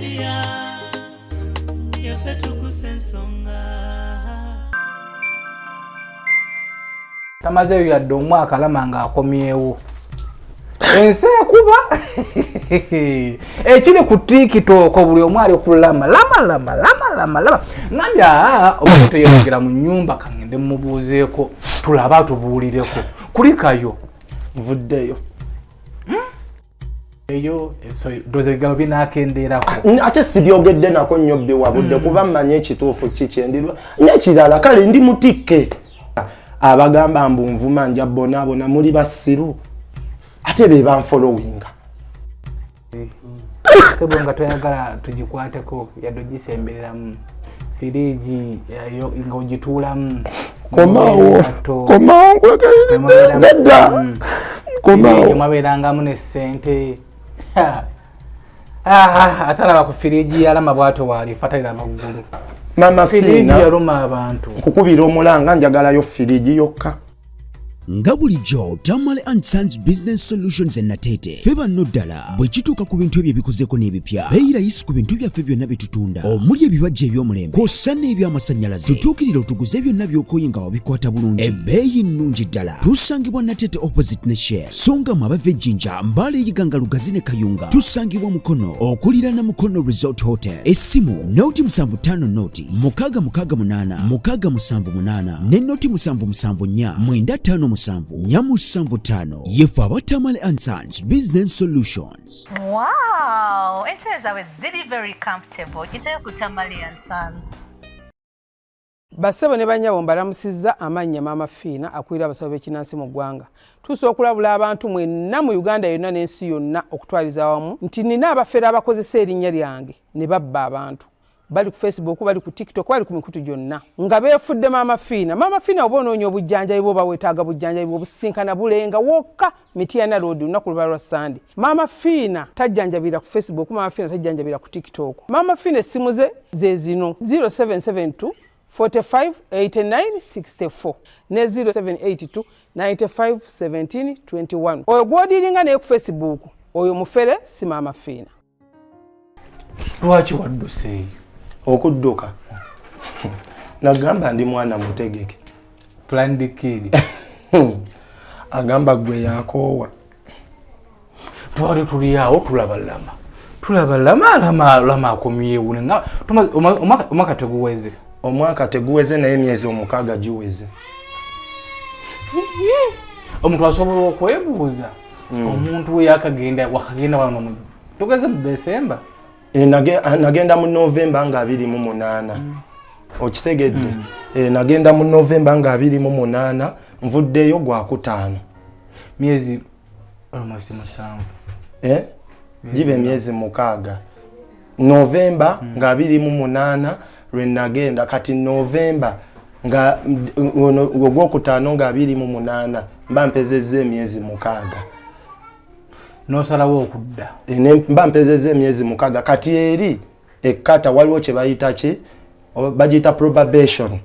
Media yaffe tukusa ensonga. Tamazeeyo yadde omwaka Lama ng'akomyewo. Ensi ekuba ekiri ku TikTok, buli omu ali ku Lama, Lama, Lama, Lama, Lama, Lama. Ngambye aa, omuntu teyeyongera mu nnyumba, kangende mumubuuzeeko, tulabe atubuulireko. Kulikayo. Nvuddeyo. Eyo ndoza ebigambo binaakendeerako. Ate sibyogedde nako nnyo, biwabudde kuba mmanyi ekituufu ki kyendirwa n'ekirala. Kale ndi mutikke. Abagamba mbu nvuma, nja bonaabona, muli basiru, ate be banfollowinga. Sebo, nga toyagala tugikwateko yadde ogisembereramu, firiigi nga ogituulamu. Komaawo, komaawo, nkwegayiridde, nedda, komaawo. Mwabeerangamu ne ssente. Atalaba ku firiigi yalama bwatyo waalifa taliraba ggulu. Mama. Firiigi Fiina. yaluma abantu. Nkukubira omulanga, njagalayo firiigi yokka. Nga bulijjo, Tamale and Sons Business Solutions enateete ffe banno ddala bwe kituuka ku bintu ebyo ebikozeeko n'ebipya, beeyi layisi ku bintu byaffe byonna bye tutunda, omuli ebibajja eby'omulembe kw'ossa n'ebyamasannyalaze. Tutuukirire otuguze byonna by'okooye nga wabikwata bulungi, ebbeeyi nnungi ddala. Tusangibwa Nateete opposite ne Shell, so nga mwe abava ejjinja, Mbaale, Iganga, Lugazi ne Kayunga, tusangibwa Mukono okuliraana Mukono Resort Hotel. Essimu 075 0 668 678 ne 0 774 957 475. Yefe aba Tamale and Sons Business Solutions. Wow, entebe zaabwe ziri very comfortable. Giteyo ku Tamale and Sons. Bassebo ne bannyabo, mbalamusizza. Amannya Maama Fiina, akulira abasawo b'ekinansi mu ggwanga. Tuusa okulabula abantu mwenna mu Uganda yonna n'ensi yonna okutwaliza awamu nti nina abafere abakozesa erinnya lyange ne babba abantu. Bali ku Facebook, bali ku TikTok, bali ku mikutu gyonna nga beefudde Maama Fiina. Maama Fiina, oba onoonya obujjanjabi bwe oba weetaaga bujjanjabi bwe obusinkana Bulenga wokka, Mityana Road, lunaku luba lwa Sande. Maama Fiina tajjanjabira ku Facebook, Maama Fiina tajjanjabira ku TikTok. Maama Fiina essimu ze ze zino: 0772 45 89 64 ne 0782 95 17 21. Oyo gwodiringa naye ku Facebook, oyo mufere, si Maama Fiina. Lwaki wadduseeyo? Okudduka, nagamba ndi mwana mutegeke. Planned kid. Agamba gwe yakoowa. Twali tuli awo tulaba Lama, tulaba Lama, Lama, Lama akomyewo nga omwaka teguweze. Omwaka teguweze, naye emyezi 6 giweze. Omuntu asobola okwebuuza, omuntu we yakagenda, wakagenda wano tugeze mu Desemba. E, nagenda mu Novemba nga 28, okitegedde? E, nagenda mu Novemba nga 28, nvuddeyo gwakutaano. Myezi almost 7. Eh? Giba emyezi 6. Novemba nga 28 lwe nagenda. Kati Novemba nga ono ogwokutaano nga 28, mba mpezezza emyezi 6. N'osalawo okudda. E, mba mpezezza emyezi 6. Kati eri ekkata waliwo kye bayita ki? Bagiyita probation.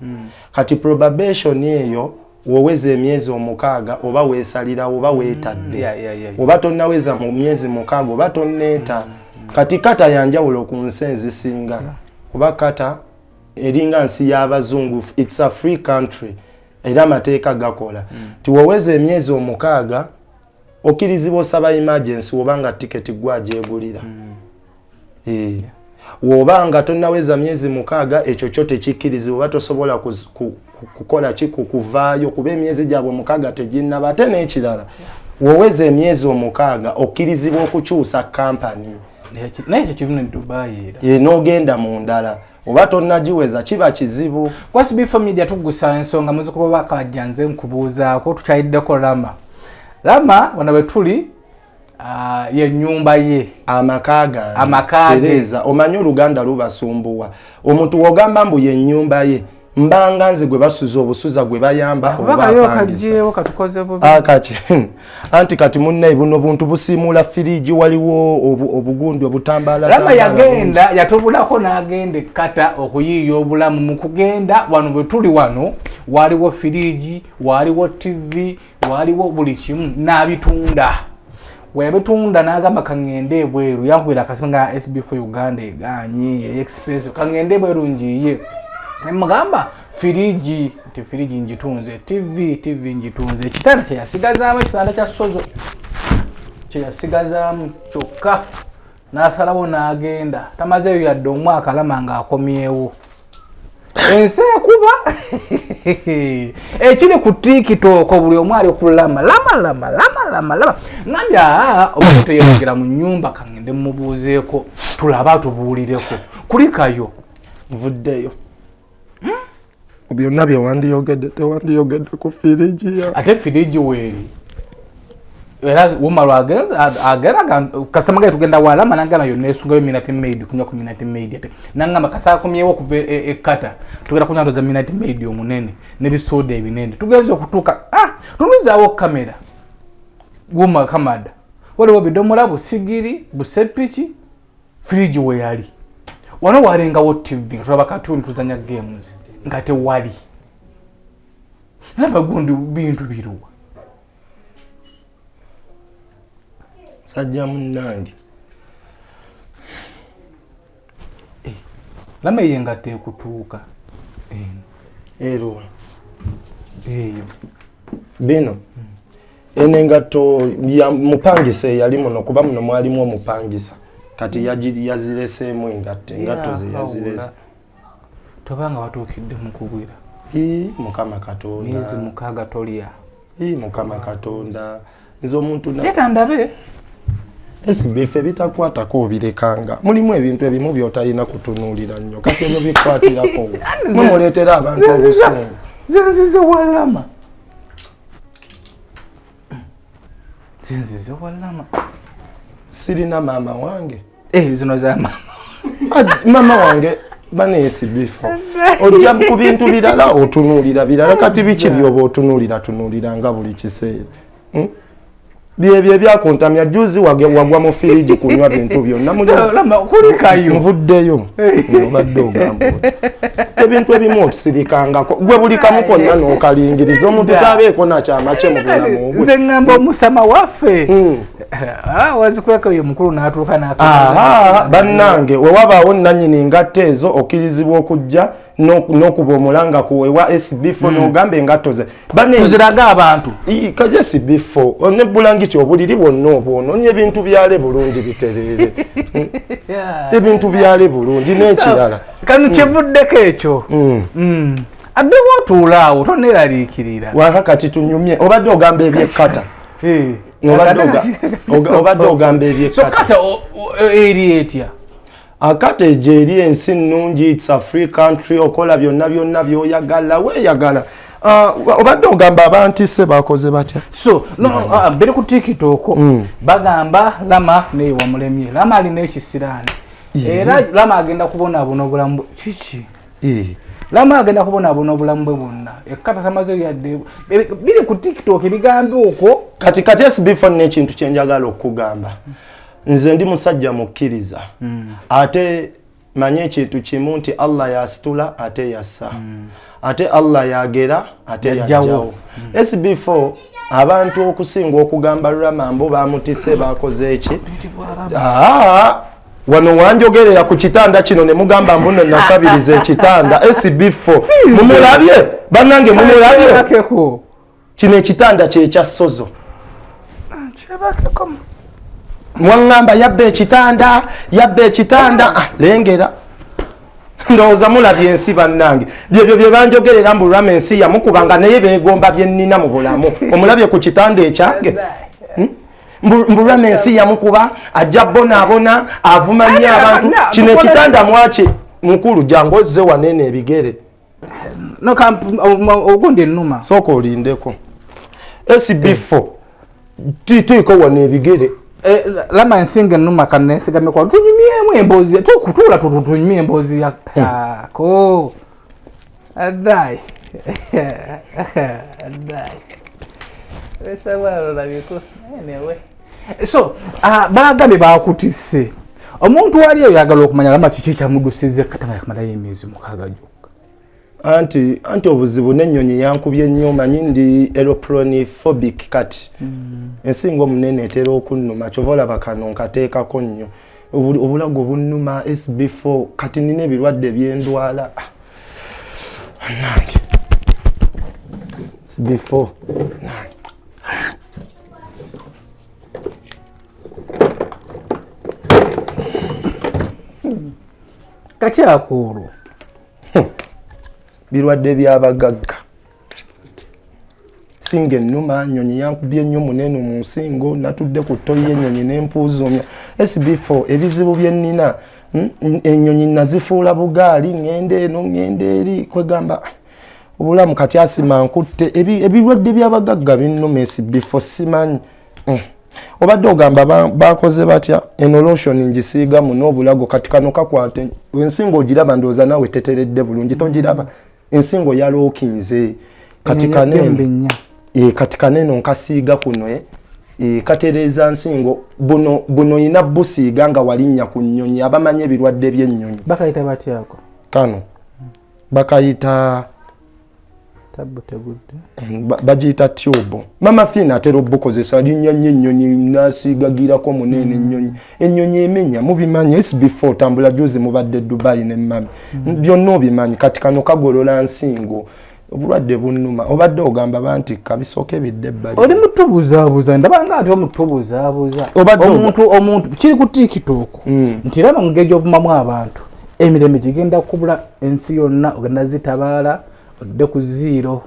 Kati probation eyo, woweza emyezi 6 oba weesalirawo oba weetadde. Oba tonnaweza mu myezi 6, oba tonneeta. Kati Kata yanjawulo ku nsi ezisinga, kuba Kata eringa nsi y'abazungu, it's a free country, era amateeka gakola ti woweza emyezi 6 okkirizibwa osaba emergency, woba nga tiketi gwagyegulira. Eh, woba nga tonnaweza myezi 6, ekyo kyo tekikkirizibwa, oba tosobola kukola ki, kuvaayo, kuba emyezi gyabwe 6 teginnaba. Ate n'ekirala, woweza emyezi 6 okkirizibwa okukyusa kampani. Naye ekyo kiri ne Dubai era. E, n'ogenda mu ndala. Oba tonnagiweza kiba kizibu. Kwasb Media tugusa ensonga. Muzukulu bakajja, nze nkubuuzaako, tukyayiddeko Lama. Lama wano bwe tuli, ye nyumba ye. Amaka gange. Amaka ge. Tereza, omanyi Oluganda lubasumbuwa. Omuntu wogamba mbu ye nyumba ye, mbanga nze gwe basuza obusuza, gwe bayamba oba Obakayo apangisa. Kajjeewo katukoze bubi. Ah, kati anti kati munnaye, buno buntu busiimuula firiji, waliwo obugundi obutambaala. Lama yagenda, yatubulako n'agenda ekkata okuyiiya obulamu. Mu kugenda wano bwe tuli wano waliwo firiji, waliwo TV, waliwo buli kimu, n'abitunda. Weyabitunda n'agamba kaŋŋende ebweru, yankubira akasimu nga SB4 Uganda egaanyi expensive, kaŋŋende ebweru njiye. Nemugamba firiji nti firiji ngitunze, TV ngitunze, ekitanda kyeyasigazaamu, ekitanda kya Sozo kyeyasigazaamu kyokka n'asalawo n'agenda. Tamazeeyo yadde omwaka Lama ng'akomyewo. Ensi ekuba ekiri ku TikTok, buli omu ali ku Lama Lama Lama Lama Lama Lama. Ngambye omuntu teyeyongera mu nnyumba, kaŋŋende mmubuuzeeko tulabe atubuulireko. Kulikayo. Nvuddeyo. Byonna bye wandiyogedde tewandiyogedde ku firiji ya. Ate firiji weeri. Era wuma lwagenda kasitama gaye tugenda wa Lama nangamba yonna esungayo Minute Maid, kunywa ku Minute Maid ate nangamba kasita akomyewo okuva e Qatar tugenda kunywa ndoza Minute Maid omunene n'ebisooda ebinene. Tugenze okutuuka tunuzaawo kamera wuma kamada waliwo bidomola, busigiri, busepiki, firiji we yali wano walengawo TV nga tulaba cartoon, tuzanya games nga tewali. Namba gundi bintu biruwa? Sajja munnange. Lama eyo engatto ekutuuka eno? Eruwa? Eyo. Bino eno engatto ya mupangisa eyali muno, kuba muno mwalimu omupangisa, kati yazireseemu engatto ze yazirese. Tobanga watuukidde mu kugwira. Ii, Mukama Katonda. Myezi 6 tolya. Ii, Mukama Katonda, nze omuntu Leeta ndabe. Bifo ebitakwatako obirekanga. Mulimu ebintu ebimu by'otalina kutunuulira nnyo, kati ebyo bikwatirako mwe muleetera abantu obusungu. Nze nzize walama, nze nzize walama. Sirina maama wange. Eh, zino za mama. Maama wange baneesi bifo ojja ku bintu birala otunuulira birala, kati biki byoba otunuulira tunuulira buli kiseera? Byebyo ebyakuntamya juzi wagwa mu firiji kunywa bintu byonna. Lama, kulikayo. Nvuddeyo. Obadde ogamba oti ebintu ebimu otusirikangako, gwe buli kamu konna n'okalingiriza, omuntu tabeeko nakyama kye mu bulamu bwe. Nze ŋŋamba omusama waffe. Ah, wazikweka oyo mukulu n'atuuka. Aha, bannange, wewabaawo nannyini ngatto ezo, okkirizibwa okujja n'okuba omulanga ku ewa SB4 n'ogamba engatto ze. Tuziraga abantu. Kaje SB4 ne bulangiti, obuliri bwonna obwonoonye, ebintu byale bulungi bitereere. Ebintu byale bulungi n'ekirala. Kano kivuddeko ekyo. Adde bwotuula awo toneeraliikirira. Waka kati tunyumye, obadde ogamba ebyekkata. Obadde ogamba So ebyekkata. Kata eri etya? Akata egyo eri ensi nnungi, it's a free country, okola byonna byonna byoyagala weeyagala. Ah, obadde ogamba abantise bakoze batya? So no, biri ku TikTok, bagamba Lama naye wamulemye, Lama alina ekisiraani era Lama agenda kubonaabona obulamu bwe kiki. Lama agenda kubonaabona obulamu bwe bwonna, ekkata tamaze yadde. Biri ku TikTok ebigambo okwo. Kati SB4 n'ekintu kyenjagala okugamba, nze ndi musajja mukkiriza, ate manye ekintu kimu nti Allah yasitula ate yassa, ate Allah yagera ate Yajjawo. yajjawo. SB4, abantu okusinga okugamba Lama mbu bamutise, bakoze eki. Aa, wano wanjogerera ku kitanda kino ne mugamba mbu nno nasabiriza ekitanda. SB4 mumulabye, bannange, mumulabye. Kyebakeko. Kino ekitanda kyekya Sozo. Kyebakeko. Mwaŋŋamba yabba ekitanda, yabba ekitanda. Ah, lengera, ndowooza mulabye ensi, bannange, byebyo bye banjogerera mbu Lama ensi yamukubanga, naye beegomba bye nnina mu bulamu. Omulabye ku kitanda ekyange? Hmm? Mbu Lama ensi yamukuba, ajja bonaabona, avuma nnyo abantu. Kino ekitanda mwaki mukulu, jangu ozze wanene ebigere. No, ogundi ennuma. Sooka olindeko, SB4 tuiko wano ebigere. Eh, Lama ensinga ennuma, kanesigamye kwa tunyumyemu emboozi, tukutuula tunyumye emboozi yako. Adai adai esabalolabiko. Anyway, so bagambye bakutisse omuntu wali eyo yagala okumanya Lama kiki ekyamudusiza ekkata nga yakamalayo emyezi 6 gyokka. Anti obuzibu n'ennyonyi yankubye nnyo, manyi ndi aeroplanophobic kati. Ensingo omunene etera okunnuma, kyova olaba kano nkateekako nnyo. Obulago bunnuma SB4, kati nina ebirwadde byendwala. Nange SB4 nange. Kakyakuulu birwadde by'abagagga. Singa ennuma, nnyonyi yankubye nnyo munene mu nsingo, natudde ku ttoyi y'ennyonyi n'empuuzumya. SB4 ebizibu bye nnina, ennyonyi nazifuula bugaali, ŋŋenda eno ŋŋenda eri, kwegamba obulamu kati asima nkutte. Ebirwadde by'abagagga binnuma SB4 simanyi. Obadde ogamba bakoze batya? Eno lotion ngisiiga muno obulago, kati kano kakwate ensingo ogiraba, ndowooza naawe teteredde bulungi, togiraba ensingo yalookinze. Kati kaneno kati kaneno nkasiiga kuno katereeza nsingo. Buno ina busiiga nga walinnya ku nnyonyi, abamanyi ebirwadde by'ennyonyi bakayita batyako kano bakayita bagiyita tube. Mama Fina atera obukozesa, linnya nnyo ennyonyi nasiigagirako munene ennyonyi. Ennyonyi emenya mubimanyi. SB4 tambula, juzi mubadde Dubai ne mami, byonna obimanyi. Kati kano kagolola nsingo, obulwadde bunnuma. Obadde ogamba bantikka bisooke bidde ebbali. Oli mutubuzaabuza, ndabanga ati omutubuzaabuza omuntu kiri ku TikTok nti era ngeri ovumamu abantu, emirembe gigenda kubula ensi yonna, ogenda zitabaala odde ku zero,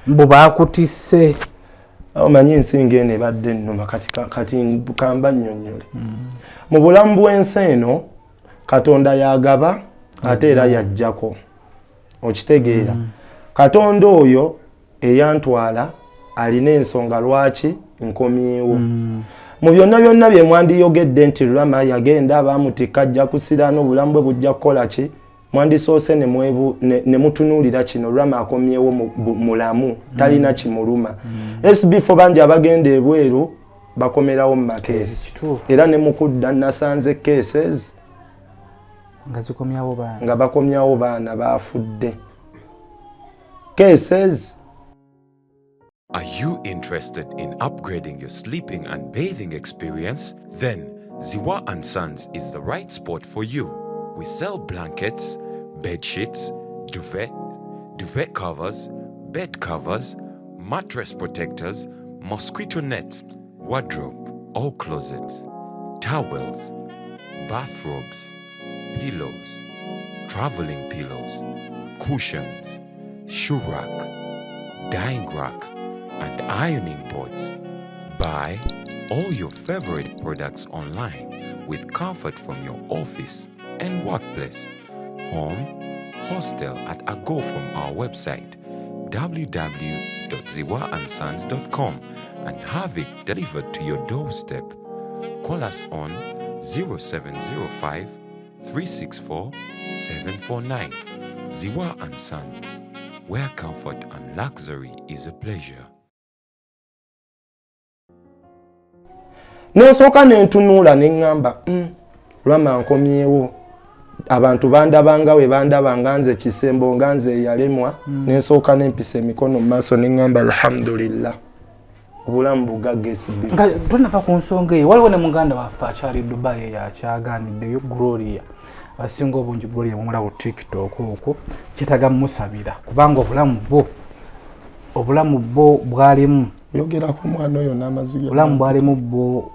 mbu baakutisse. Omanyi ensinga eno ebadde ennuma. Kati kamba nnyonnyole. Mu bulamu bw'ensi eno Katonda yagaba ate era yajjako, okitegeera? Katonda oyo eyantwala alina ensonga lwaki nkomyewo. Mu byonna byonna bye mwandiyogedde nti Rama yagenda bamutikka ajja kusiraana, obulamu bwe bujja kukola ki, mwandisoose ne mutunuulira kino: Rama akomyewo mulamu, talina kimuluma. SB4 bangi abagenda ebweru bakomerawo mu makeesi, era ne mukudda nasanze cases nga bakomyawo baana bafudde cases. Are you interested in upgrading your sleeping and bathing experience? Then Ziwa and Sons is the right spot for you. We sell blankets, bed sheets, duvet, duvet covers, bed covers, mattress protectors, mosquito nets, wardrobe or closets, towels, bathrobes, pillows, traveling pillows, cushions, shoe rack, dyeing rack, and ironing boards. Buy all your favorite products online with comfort from your office and workplace, home, hostel at a go from our website www.ziwaandsons.com and have it delivered to your doorstep. Call us on 0705 364 749. Ziwa and Sons, where comfort and luxury is a pleasure. Nensooka nentunuula neŋŋamba, Rama nkomyewo, abantu bandabanga we bandabanga nze kisembo, nga nze eyalemwa. Nensooka nempisa emikono mu maaso neŋŋamba alhamdulillah, obulamu bugagga SB. Nga tonava ku nsonga eyo, waliwo ne muganda waffe akyali Dubai eyo akyaganiddeyo, Gloria. Abasinga obungi Gloria mumula ku TikTok okwo, kyetaaga mumusabira kubanga obulamu bwo bwalimu. Oyogerako omwana oyo n'amaziga. Obulamu bwalimu bwo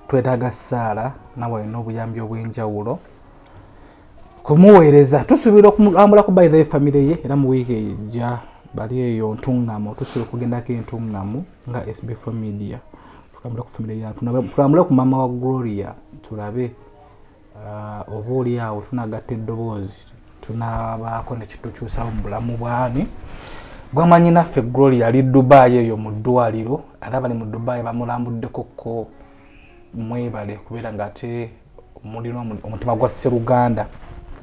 twetaaga ssaala, nawe olina obuyambi obw'enjawulo kumuweereza. Tusuubira okumulambulako by the family ye, era mu wiiki ejja bali eyo Ntuŋŋamu, tusuubira okugendako Entuŋŋamu nga SB4 Media, tulambule ku family ya, tulambule ku maama wa Gloria, tulabe oba oli awo tunagatta eddoboozi, tunabaako nekitukyusawo mu bulamu bwani bwamanyi naffe. Gloria ali Dubai eyo mu ddwaliro, ate abali mu Dubai bamulambuddeko ko mwebale kubeera nga ate mulina omutima gwa sseruganda.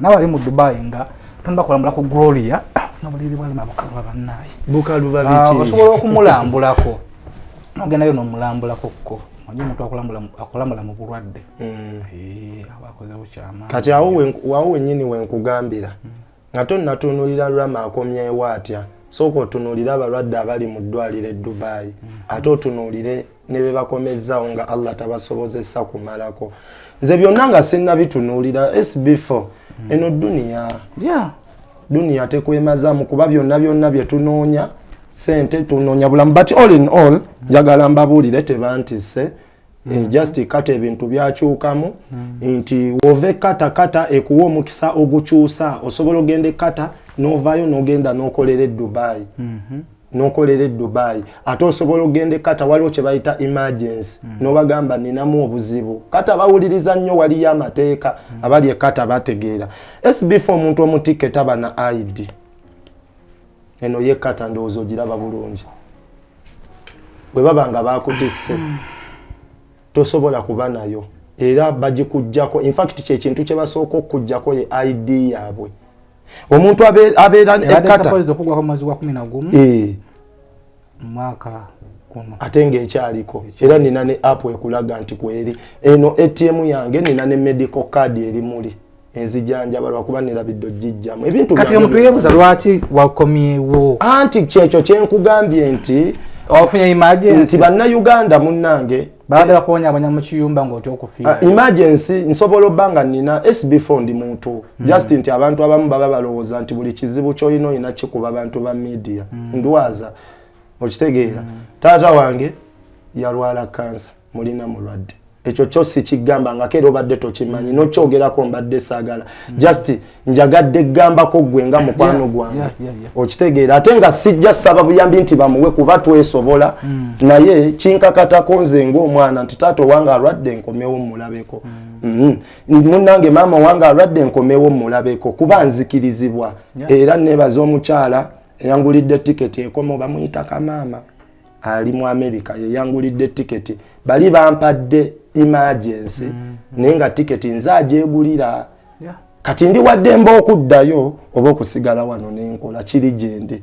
Nawe ali mu Dubai nga tonaba kulambula ku Gloria nobuliri bwalema bukaluba bannaaye. Bukaluba biki? Osobola okumulambulako nogendayo nomulambulako ko, manyi omuntu akulambula mu bulwadde. Aba akozewo kyamaanyi. Kati awo wennyini wenkugambira. Nga tonnatunuulira Rama akomyewo atya, sooka otunuulire abalwadde abali mu ddwaliro e Dubai, ate otunuulire ne be bakomezzaawo nga Allah tabasobozesa kumalako. Nze byonna nga sinnabitunuulira SB4, eno duniya duniya tekwemazaamu, kuba byonna byonna bye tunoonya sente, tunoonya bulamu. But all in all, njagala mbabuulire, tebantisse. Just kata ebintu byakyukamu nti wova ekata kata ekuwa omukisa ogukyusa. Osobola ogenda ekata n'ovaayo n'ogenda n'okolera e Dubai, n'okolera e Dubai. Ate osobola ogenda ekata, waliwo kye bayita emergency, n'obagamba ninamu obuzibu. Kata bawuliriza nnyo, waliyo amateeka. Abali ekata bategeera. SB4, omuntu omutikke taba na ID. Eno ye kata, ndowooza ogiraba bulungi. Bwe baba nga bakutisse, tosobola kuba nayo, era bagikugjako. Infact, kyekintu kye basooka okugjako ye ID yaabwe. Omuntu abeera ekata okugwako mwezi gwa 11 mwaka guno. Ate ng'ekyaliko. Era nina ne app ekulaga nti kweri eno ATM yange, nina ne medical card eri muli enzijanjaba, lwakuba nerabidde ogijjamu ebintu Kati byange. Omuntu yeebuuza lwaki wakomyewo. Anti kyekyo kyenkugambye nti Wafunye nti emergency? Bannayuganda munnange, Babadde bakuwonyabonya mu kiyumba ng'otya okufiira. Emergency nsobola obba nga nina SB4, ndi muntu. Just nti abantu abamu baba balowooza nti buli kizibu kyolina olina kikuba abantu ba media. Ndwaza, okitegeera? Taata wange yalwala kansa, mulina mulwadde. Ekyo kyo sikigamba nga keera obadde tokimanyi nokyogerako, mbadde saagala. Just njagadde gambako gwe nga mukwano gwange. Okitegeera? Ate nga sijja saba buyambi nti bamuwe, kuba twesobola, naye kinkakatako nze ng'omwana nti taata owange alwadde, nkomewo mulabeko. Munnange maama owange alwadde, nkomewo mulabeko, kuba nzikirizibwa. Era nebaza omukyala eyangulidde tiketi ekoma, bamuyita kamaama, ali mu America, yeyangulidde tiketi. Bali bampadde emergency, naye nga tiketi nze agyegulira. Kati ndi waddembe okuddayo oba okusigala wano nenkola kiri gyendi,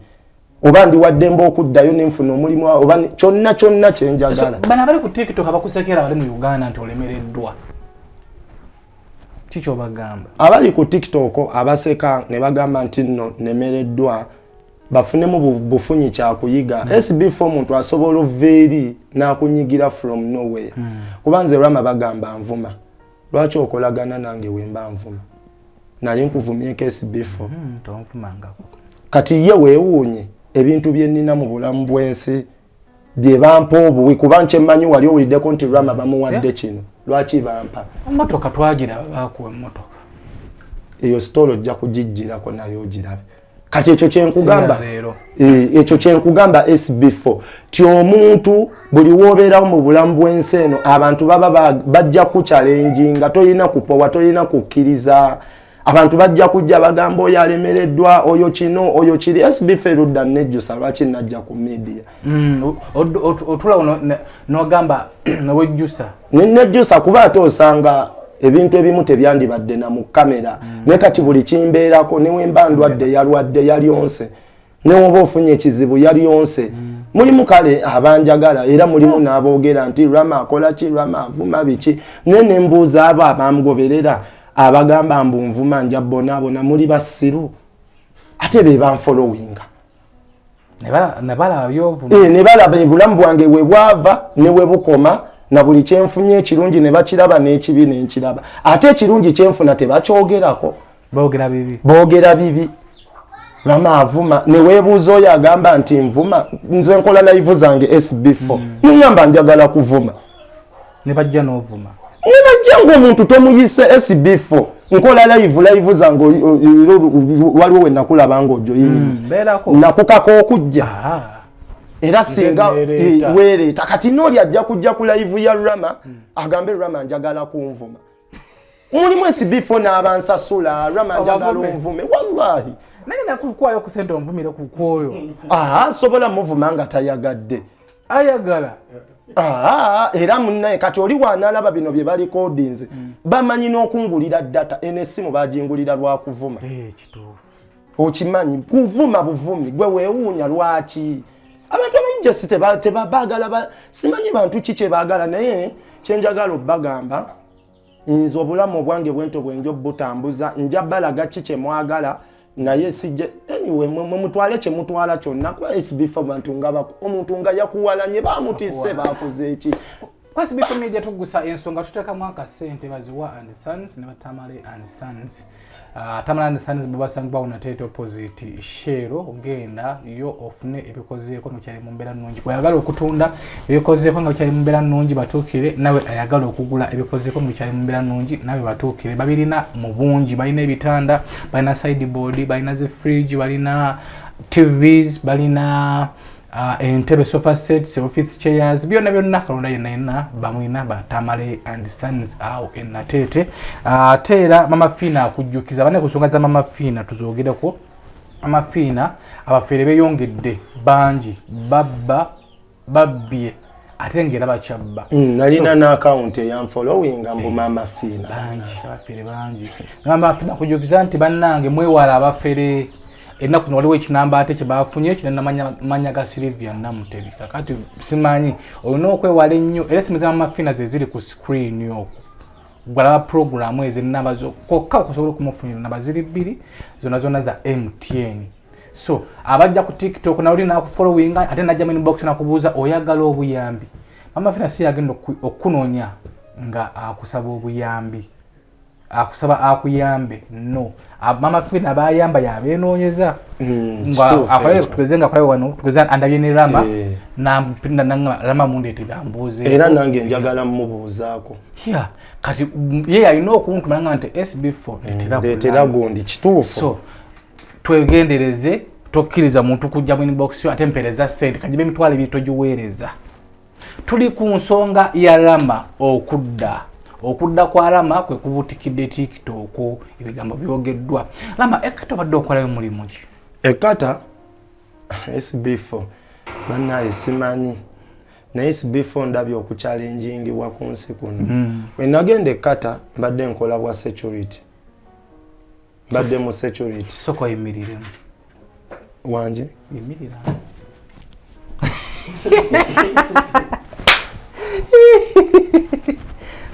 oba ndi waddembe okuddayo nenfuna omulimu oba kyonna kyonna kyenjagala. Bano abali ku TikTok abakusekera bali mu Uganda nti olemereddwa, kikyobagamba? Abali ku TikTok abaseka ne bagamba nti nno nemereddwa, bafunemu bufunyi kyakuyiga. SB4, omuntu asobola ova eri n'akunyigira from nowhere. Kuba nze Rama bagamba nvuma, lwaki okolagana nange wemba nvuma? Nali nkuvumyeko SB4? Tonvumangako. Kati ye weewuunye ebintu bye nnina mu bulamu bw'ensi bye bampa obuwi, kuba nkyemmanyi wali owuliddeko nti Rama bamuwadde kino. Lwaki bampa? Emotoka twagiraba, bakuwa emotoka. Eyo sitolo ojja kugijjirako naye ogirabe. Kati ekyo kyenkugamba. Singa leero. Ekyo kyenkugamba SB4, ti omuntu buli wobeerawo mu bulamu bw'ensi eno, abantu baba bajja kuchallenginga. Toyina kupowa, toyina kukkiriza. Abantu bajja kujja bagamba oyo alemereddwa, oyo kino, oyo kiri. SB4, erudda nejjusa lwaki najja ku media. Otula ono nogamba newejjusa. Nenejjusa, kuba ate osanga ebintu ebimu tebyandibadde na mu kamera. Naye kati buli kimbeerako, newemba ndwadde, yalwadde yalyonse, newoba ofunye ekizibu yalyonse. Mulimu kale abanjagala, era mulimu n'aboogera nti Rama akola ki, Rama avuma biki. Naye nembuuza abo abamugoberera abagamba mbu nvuma nja bonaabona, muli basiru? Ate be banfollowinga. Ne balaba byovuma. Ne balaba obulamu bwange we bwava ne we bukoma, na buli kyenfunye ekirungi ne bakiraba, n'ekibi nenkiraba. Ate ekirungi kyenfuna tebakyogerako. Boogera bibi. Boogera bibi, Rama avuma. Neweebuuza oyo agamba nti nvuma. Nze nkola live zange SB4, neŋŋamba njagala kuvuma. Ne bajja n'ovuma. Ne bajja ng'omuntu tomuyise. SB4, nkola live zange, era waliwo we nakulaba ng'ojoyininze. Mbeerako. Nakukaka okujja. Era singa Neereeta. Weereeta. Kati nooli ajja kujja ku live ya Rama agambe Rama njagala kunvuma. Mulimu SB4 n'abansasula, Rama njagala Obavume. onvume, wallahi. Nange nakukwayo ku sente onvumire ku kwoyo. Aa, sobola muvuma nga tayagadde. Ayagala. Aa, era munnaye kati oli wanalaba bino bye balikodinze, bamanyi n'okungulira data. Eno essimu bagingulira lwakuvuma. Kituufu. Okimanyi kuvuma buvumi, gwe weewuunya lwaki abantu abamu jesi tebaagala, simanyi bantu ki kyebaagala. Naye kyenjagala obbagamba, nze obulamu obwange bwento bwenjo butambuza, nja balaga ki kyemwagala. Naye sijja, anyway, mwe mutwale kye mutwala kyonna, kuba SB4 bantu nga omuntu nga yakuwalanye, bamutisse, bakoze eki. Kwa SB4 Media tugusa ensonga, tuteekamu akasente Baziwa and Sons ne Batamale and Sons. Tamale and Sons bwebasangibwa Nateete opposite Shell, ogenda yo ofune ebikozeeko nga kyali mu mbeera nnungi. Bweyagala okutunda ebikozeeko nga kyali mu mbeera nnungi, batuukire. Nawe ayagala okugula ebikozeeko nga kyali mu mbeera nnungi, nawe batuukire. Babirina mu bungi, balina ebitanda, balina sideboard, balina zi fridge, balina TVs, balina entebe, sofa sets, office chairs, byonna byonna kalonda yenna yenna bamwina Batamale and Sons awo enateete. Ate era Mama Fiina akujjukiza bane ku nsonga za Mama Fiina tuzogereko. Mama Fiina, abafeere beyongedde bangi, babba, babbye, ate ngaera bakyabba. Nalina n'akawunti eyanfollowinga mbu Mama Fiina. Bangi, abafere bangi. Mama Fiina akujjukiza nti bannange mwewala abafere. Ennaku zino waliwo ekinamba ate kyebafunye kirina manya ga Silivia Namutebi. Kakati simanyi, olina okwewala ennyo. Era esimu za Mama Fiina ze ziri ku screen okwo, gwalaba puroguramu ezo, enamba kokka okusobola okumufunira namba ziri bbiri, zonna zonna za MTN. So abajja ku TikTok nawuli nakufollowinga, ate najja mu inbox nakubuuza oyagala obuyambi. Mama Fiina si yagenda okunoonya nga akusaba obuyambi, akusaba akuyambe. No, Mama Fiina bayamba yabenoonyeza. Tugeze nga akolabe wano, tugeze andabye ne Rama, Rama mundeetera mbuuze. Era nange njagala mubuuzaako. Kati ye alina okuntuma nga nti SB4. Ndeetera gundi, kituufu. So twegendereze, tokkiriza muntu kujja mu inbox ate mpereza sente kagibe 20,000, togiweereza. Tuli ku nsonga ya Rama okudda. Okudda kwa Rama kwe kubutikidde TikTok, ebigambo byogeddwa. Rama, ekata obadde okolayo mulimu ki? Ekata SB4 bannaye simanyi, naye SB4 ndabye okuchallenjingibwa ku nsi kuno. We nagenda ekata mbadde nkola bwa security, mbadde mu security. Sooka oyimiriremu. Wanje? Yimirira.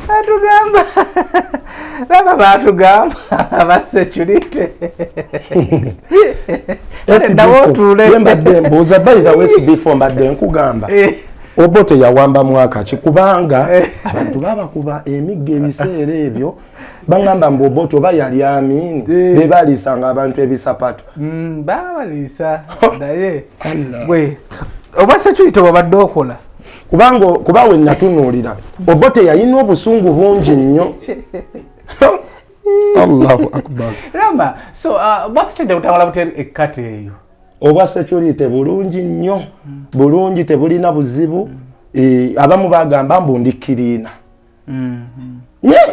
Batugamba laba, batugamba aba security. Ye mbadde mbuuza, by the way, SB4, mbadde nkugamba, Obote yawamba mwaka ki? Kubanga abantu babakuba emiggo ebiseera ebyo, baŋŋamba mbu Obote oba yali Amini, be baliisanga abantu ebisapatu. Babaliisa, naye gwe oba security obadde okola? Kubanga kuba we natunuulira Obote yalina obusungu bungi nnyo. Allahu akbar. Rama, so bwa security butambula butya ekkati eyo? Obwa security bulungi nnyo, bulungi, tebulina buzibu. Abamu bagamba mbu ndi cleaner.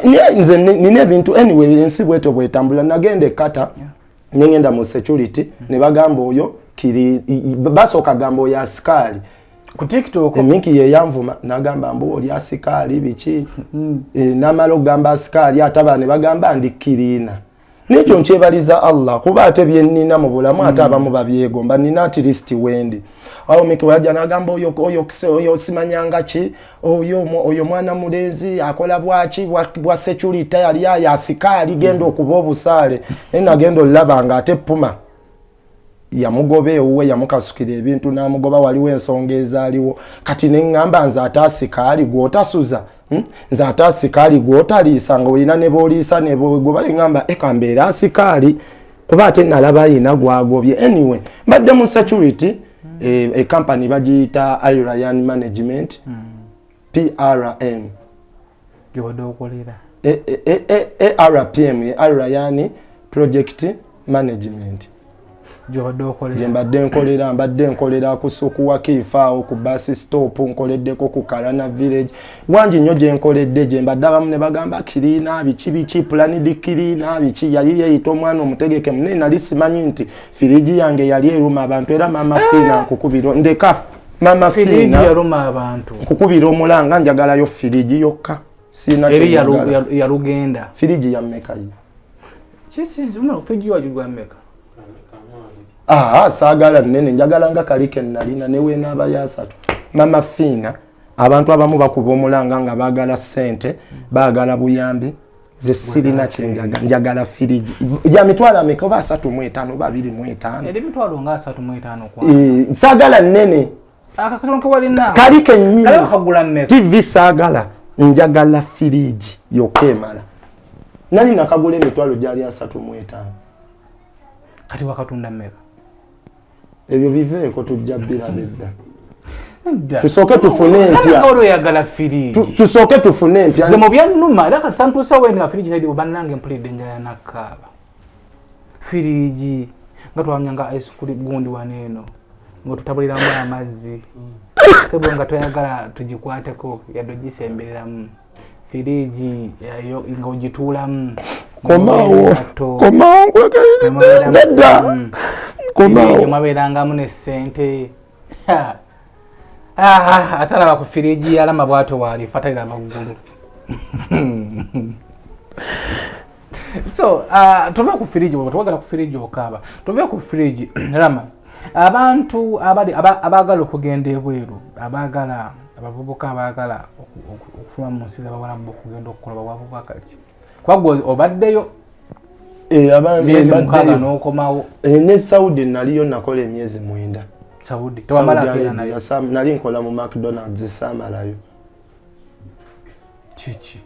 Naye nze nina ebintu, anyway, ensi bwetyo bwetambula. Nagenda ekata, nengenda mu security, ne bagamba oyo kiri, basooka gamba oyo asikaali. Ku TikTok? Eminki yeyanvuma nagamba mbu oli asikaali biki. Namala okugamba asikaali, ate abaana ne bagamba ndi cleaner. Nekyo nkyebaliza Allah, kuba ate byenina mu bulamu ate abamu babyegomba. Nina at least wendi awo. Miki wajja nagamba oyo, oyo, oyo simanyanga ki, oyo oyo mwana mulenzi akola bwaki bwa security, yali ayo asikaali, genda okuba obusaale. Naye nagenda olaba nga ate puma yamugoba ewuwe, yamukasukira ebintu n'amugoba. Waliwo ensonga ezaaliwo. Kati neŋŋamba nze ate asikaali gw'otasuza, Nze ate asikaali gw'otaliisa, nga olina ne booliisa ne bogoba, neŋŋamba eka mbeera asikaali, kuba ate nalaba ayina gwagobye. Anyway, mbadde mu security. E company bagiyita Alrayan Management, PRM. Gyobadde okolera? ARPM, Alrayan Project Management. Gyobadde okolera? Gye mbadde nkolera. Mbadde nkolera ku Suku Wakiifa awo ku bus stop, nkoleddeko ku Kalana Village, wangi nnyo gye nkoledde. Gye mbadde abamu ne bagamba cleaner biki biki, planned cleaner biki, yali yeeyita omwana omutegeke munene. Nali simanyi nti firiji yange yali eruma abantu. Era Mama Fiina, nkukubira, ndeka Mama Firiji Fiina. Yaruma abantu. Nkukubira omulanga, njagalayo firiji yokka, siina Eri kyenjagala. Yalugenda. Firiji ya mmeka ye? Kisinzi muno, firiji wagigwa mmeka? Aa, saagala nnene, njagala nga kali ke nalina neweenaaba yasatu. Mama Fiina, abantu abamu bakuba omulanga nga baagala ssente, baagala buyambi. Ze sirina kyenjaga, njagala firiji ya mitwalo ameka, oba 35 oba 25? Eri mitwalo nga 35 kwa. Saagala nnene. Akakatono ke walina. Kali kennyini. Kali wakagula mmeka? TV saagala, njagala firiji yokka emala. Nali nakagula emitwalo gyali 35. Kati wakatunda mmeka? Ebyo biveeko, tujja biraba edda. Tusooke tufune empya. Oyagala firiji. Tusooke tufune empya. Nze mu byannuma era kasita ntuusa wendi nga firiji teri, bannange mpulidde enjala nakkaaba. Firiji nga twanyanga ice cream gundi wano eno nga tutabuliramu amazzi, sebo, nga toyagala tugikwateko yadde ogisembereramu. Firiji nga ogituulamu. Komawo, komawo, nkwegayiridde, nedda, komawo. Mwabeerangamu ne ssente. Atalaba ku firiji yalama bwatyo waalifa taliraba ggulu. So tuve ku firiji, twagala ku firiji okaaba. Tuve ku firiji. Rama, abantu abali abaagala okugenda ebweru, abaagala, abavubuka abaagala okufuluma mu nsi z'abawalabu okugenda okukola, bawabuba kaki? Kuba gwe obaddeyo myezi 6 n'okomawo. Ne Saudi naliyo, nakola emyezi 9. Saudi? Saudi Tewamala Arabia, nayo? Nali nkola mu McDonald's, saamalayo. Kiki,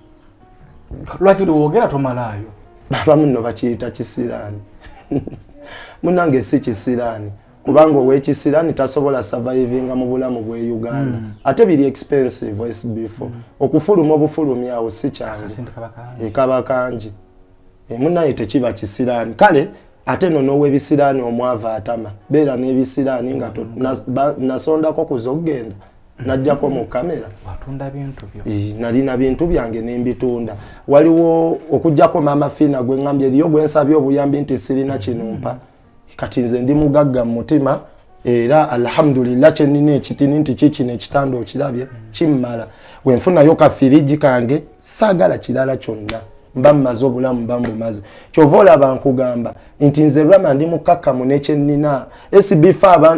lwaki liwoogera tomalaayo? Abamu nno bakiyita kisiraani. Munange, si kisiraani, kubanga ow'ekisiraani tasobola survivinga mu bulamu bwe Uganda. Ate biri expensive, SB4. Okufuluma obufulumi awo si kyangu. Akasente kaba kangi. Ekaba kangi. Munaye, tekiba kisiraani. Kale ate no n'ow'ebisiraani omwavu atama beera n'ebisiraani nga nasondako kuzogenda najjako mu kamera. Watunda bintu byo? Nalina bintu byange nembitunda. Waliwo okugjako Maama Fiina gwe ŋŋambye, eriyo gwe nsabye obuyambi nti sirina kinumpa. Kati nze ndi mugagga mu mutima era alhamdulillah, kyenina ekitini nti kikino ekitanda okirabye, kimmala. Wenfunayo kafiriji kange, saagala kirala kyonna, mba mmaze obulamu, mba mbumaze. Kyova olaba nkugamba nti nze Rama ndi mukakkamu nekyenina. SB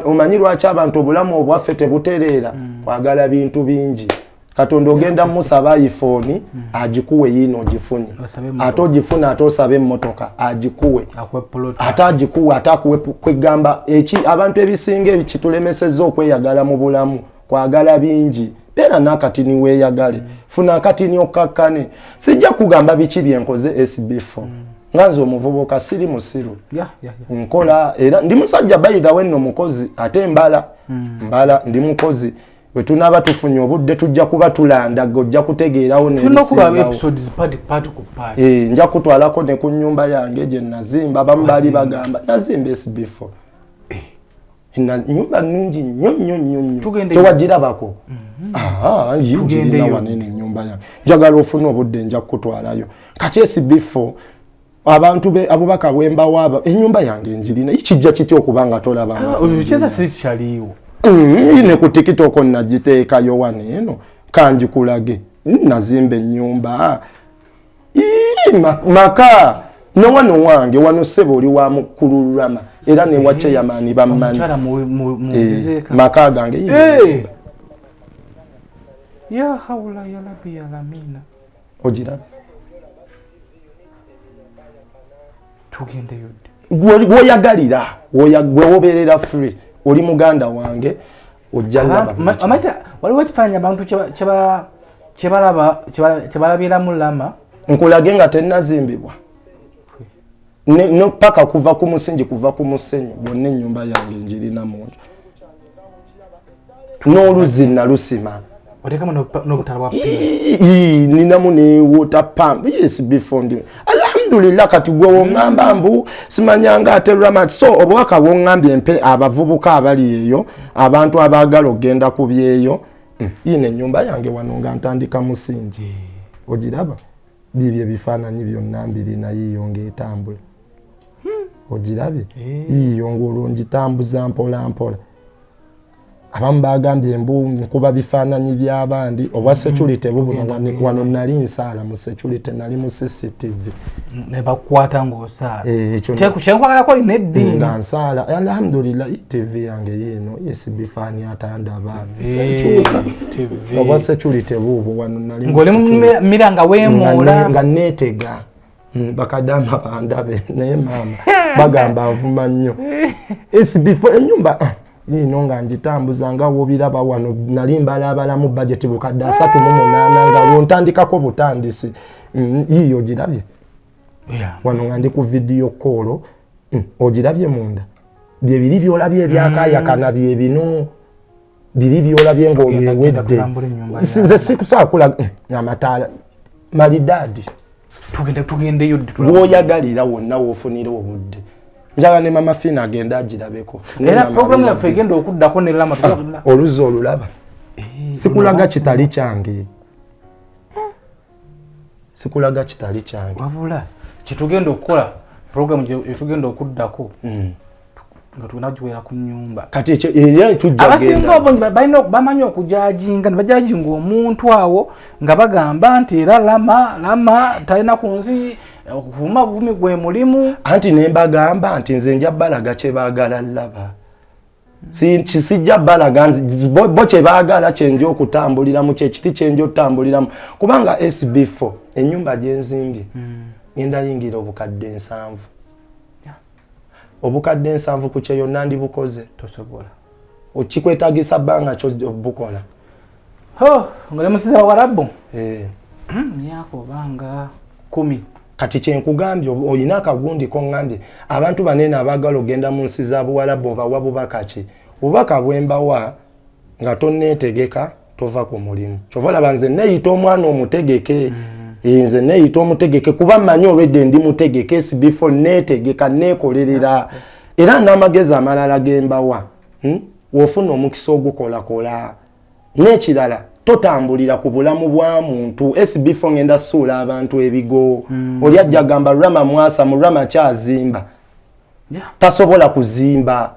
omanyi lwaki abantu obulamu obwaffe tebutereera? Kwagala bintu bingi. Katonda ogenda musaba iPhone agikuwe, yiino ogifunye. Osabe emmotoka. Ate ogifune, ate osabe emmotoka agikuwe. Akuwe plot. Ate agikuwe, ate akuwe kwegamba eki abantu ebisinga ekitulemesezza okweyagala mu bulamu kwagala bingi. Beera n'akatini weeyagale, funa akatini okkakkane. Sijja kugamba biki byenkoze SB4, nga nze omuvubuka siri musiru. Nkola era ndi musajja, by the way nno mukozi, ate mbala mbala, ndi mukozi. We tunaaba tufunye obudde tujja kuba tulandaga, ojja kutegeerawo Tulina okuba n'ebisingawo. episodes part part ku part. Nja kutwalako ne ku nyumba yange gye nazimba. Abamu baali bagamba nazimba SB4. Nyumba nnungi nnyo nnyo nnyo nnyo. Tugendeyo. Tewagirabako? Ah, ye ngirina. Tugendeyo. Wanene ennyumba yange. Njagala ofune obudde, nja kukutwalayo. Kati SB4, abantu be abubaka bwembawo aba ennyumba yange njirina, kijja kitya okuba nga tolabanga? Kyeza siri kyaliiwo. Ne ku TikTok nagiteekayo wano eno, kanjikulage. Nazimba ennyumba. Ii, maka nowano wange wano, ssebo, oli wa mukulu Rama era ne wa chairman bammanyi. Omukyala muzizeeka. Maka gange yiino ennyumba. Ya haula ya rabbi ya lamina. Ogirabe. Tugendeyo ddi? Gwoyagalira, gwe wobeerera free. Oli muganda wange, ojja laba buli kimu. Amaita waliwo ekifaananyi abantu kyebalabiramu Lama. Nkulage nga tennazimbibwa. No paka kuva ku musingi, kuva ku musenyu gwonna, ennyumba yange njirina munju n'oluzzi nalusima. Otekamu n'obutala bwa pila? Ii, ninamu ne water pump. Yes, before ndi alhamdulillah. Kati gwe woŋŋamba mbu simanyanga ate Rama. So obubaka bwoŋŋambye mpe abavubuka abali eyo, abantu abaagala okgenda ku byeyo, yino ennyumba yange wano nga ntandika musingi, ogiraba? Bibyo ebifaananyi byonna mbirina. Yiiyo ng'etambula, ogirabye? Yiiyo ng'olwo ngitambuza mpola mpola. Abamu bagambye mbu nkuba bifaananyi by'abandi. Obwa security bubuno. Wano nali nsaala mu security, nali mu CCTV. Ne bakukwata ng'osaala? Ekyo Kyenkwagalako olina eddiini. Nga nsaala, alhamdulillah. TV yange yiino, yesibifaani atandaba sekyuka. TV. Obwa security buubwo, wano nali mu Ng'oli security. mira nga weemoola. Nga neetega. Bakadama bandabe naye maama bagamba nvuma nnyo. SB4 ennyumba yino nga ngitambuza nga wobiraba wano, nali mbalaabalamu budget bukadde 38 nga lwontandikako butandisi. Yiyo ogirabye wano nga ndi ku video call. Ogirabye munda, byebiri byolabye ebyakayakana, byebino biri byolabye ng'olwewedde. Tutambula ennyumba. Nze sikusaakula amataala malidaadi. Tugenda, tugendeyo ddi tulabe? Woyagalira wonna woofunira obudde. Njagala ne Mama Fina agenda agirabeko. Ne Era mama programu alina yaffe egenda okuddako ne Lama. Oluzzi olulaba, sikulaga kitali kyange, sikulaga kitali kyange. Wabula kyetugenda okukola, programu gyetugenda okuddako nga tugenda kugiwera ku nyumba. Kati ekyo era tujja Abasinga genda. obungi bamanyi okujajinga ne bajajinga omuntu awo nga bagamba nti era Lama, Lama talina ku nsi, okuvuma buvumi gwe mulimu. Anti ne mbagamba nti nze nja balaga kye baagala laba. Sijja balaga bo kye baagala, kyenja okutambuliramu, kyekiti kyenja okutambuliramu, kubanga SB4 ennyumba gyenzimbye ngenda yingira obukadde 70. Obukadde 70 ku kyeyo nandibukoze? Tosobola. Kikwetagisa bbanga kyo obukola. Ho nga ne musiza warabu Eh. Myaka obanga 10. Kati kyenkugambye, oyina akagundi koŋŋambye abantu banene abaagala ogenda mu nsi za Buwalabu, obawa bubaka ki? Bubaka bwembawa, nga tonneetegeka tova ku mulimu. Kyova olaba nze neeyita omwana omutegeke. Nze neeyita omutegeke kuba mmanyi olwedde ndi mutegeke. SB4 neetegeka, neekolerera. Era n'amagezi amalala gembawa, W'ofuna omukisa ogukolakola. N'ekirala, totambulira ku bulamu bwa muntu. SB4 ngenda suula abantu ebigo. Oli ajja gamba Rama mwasa mu Rama kyazimba tasobola kuzimba.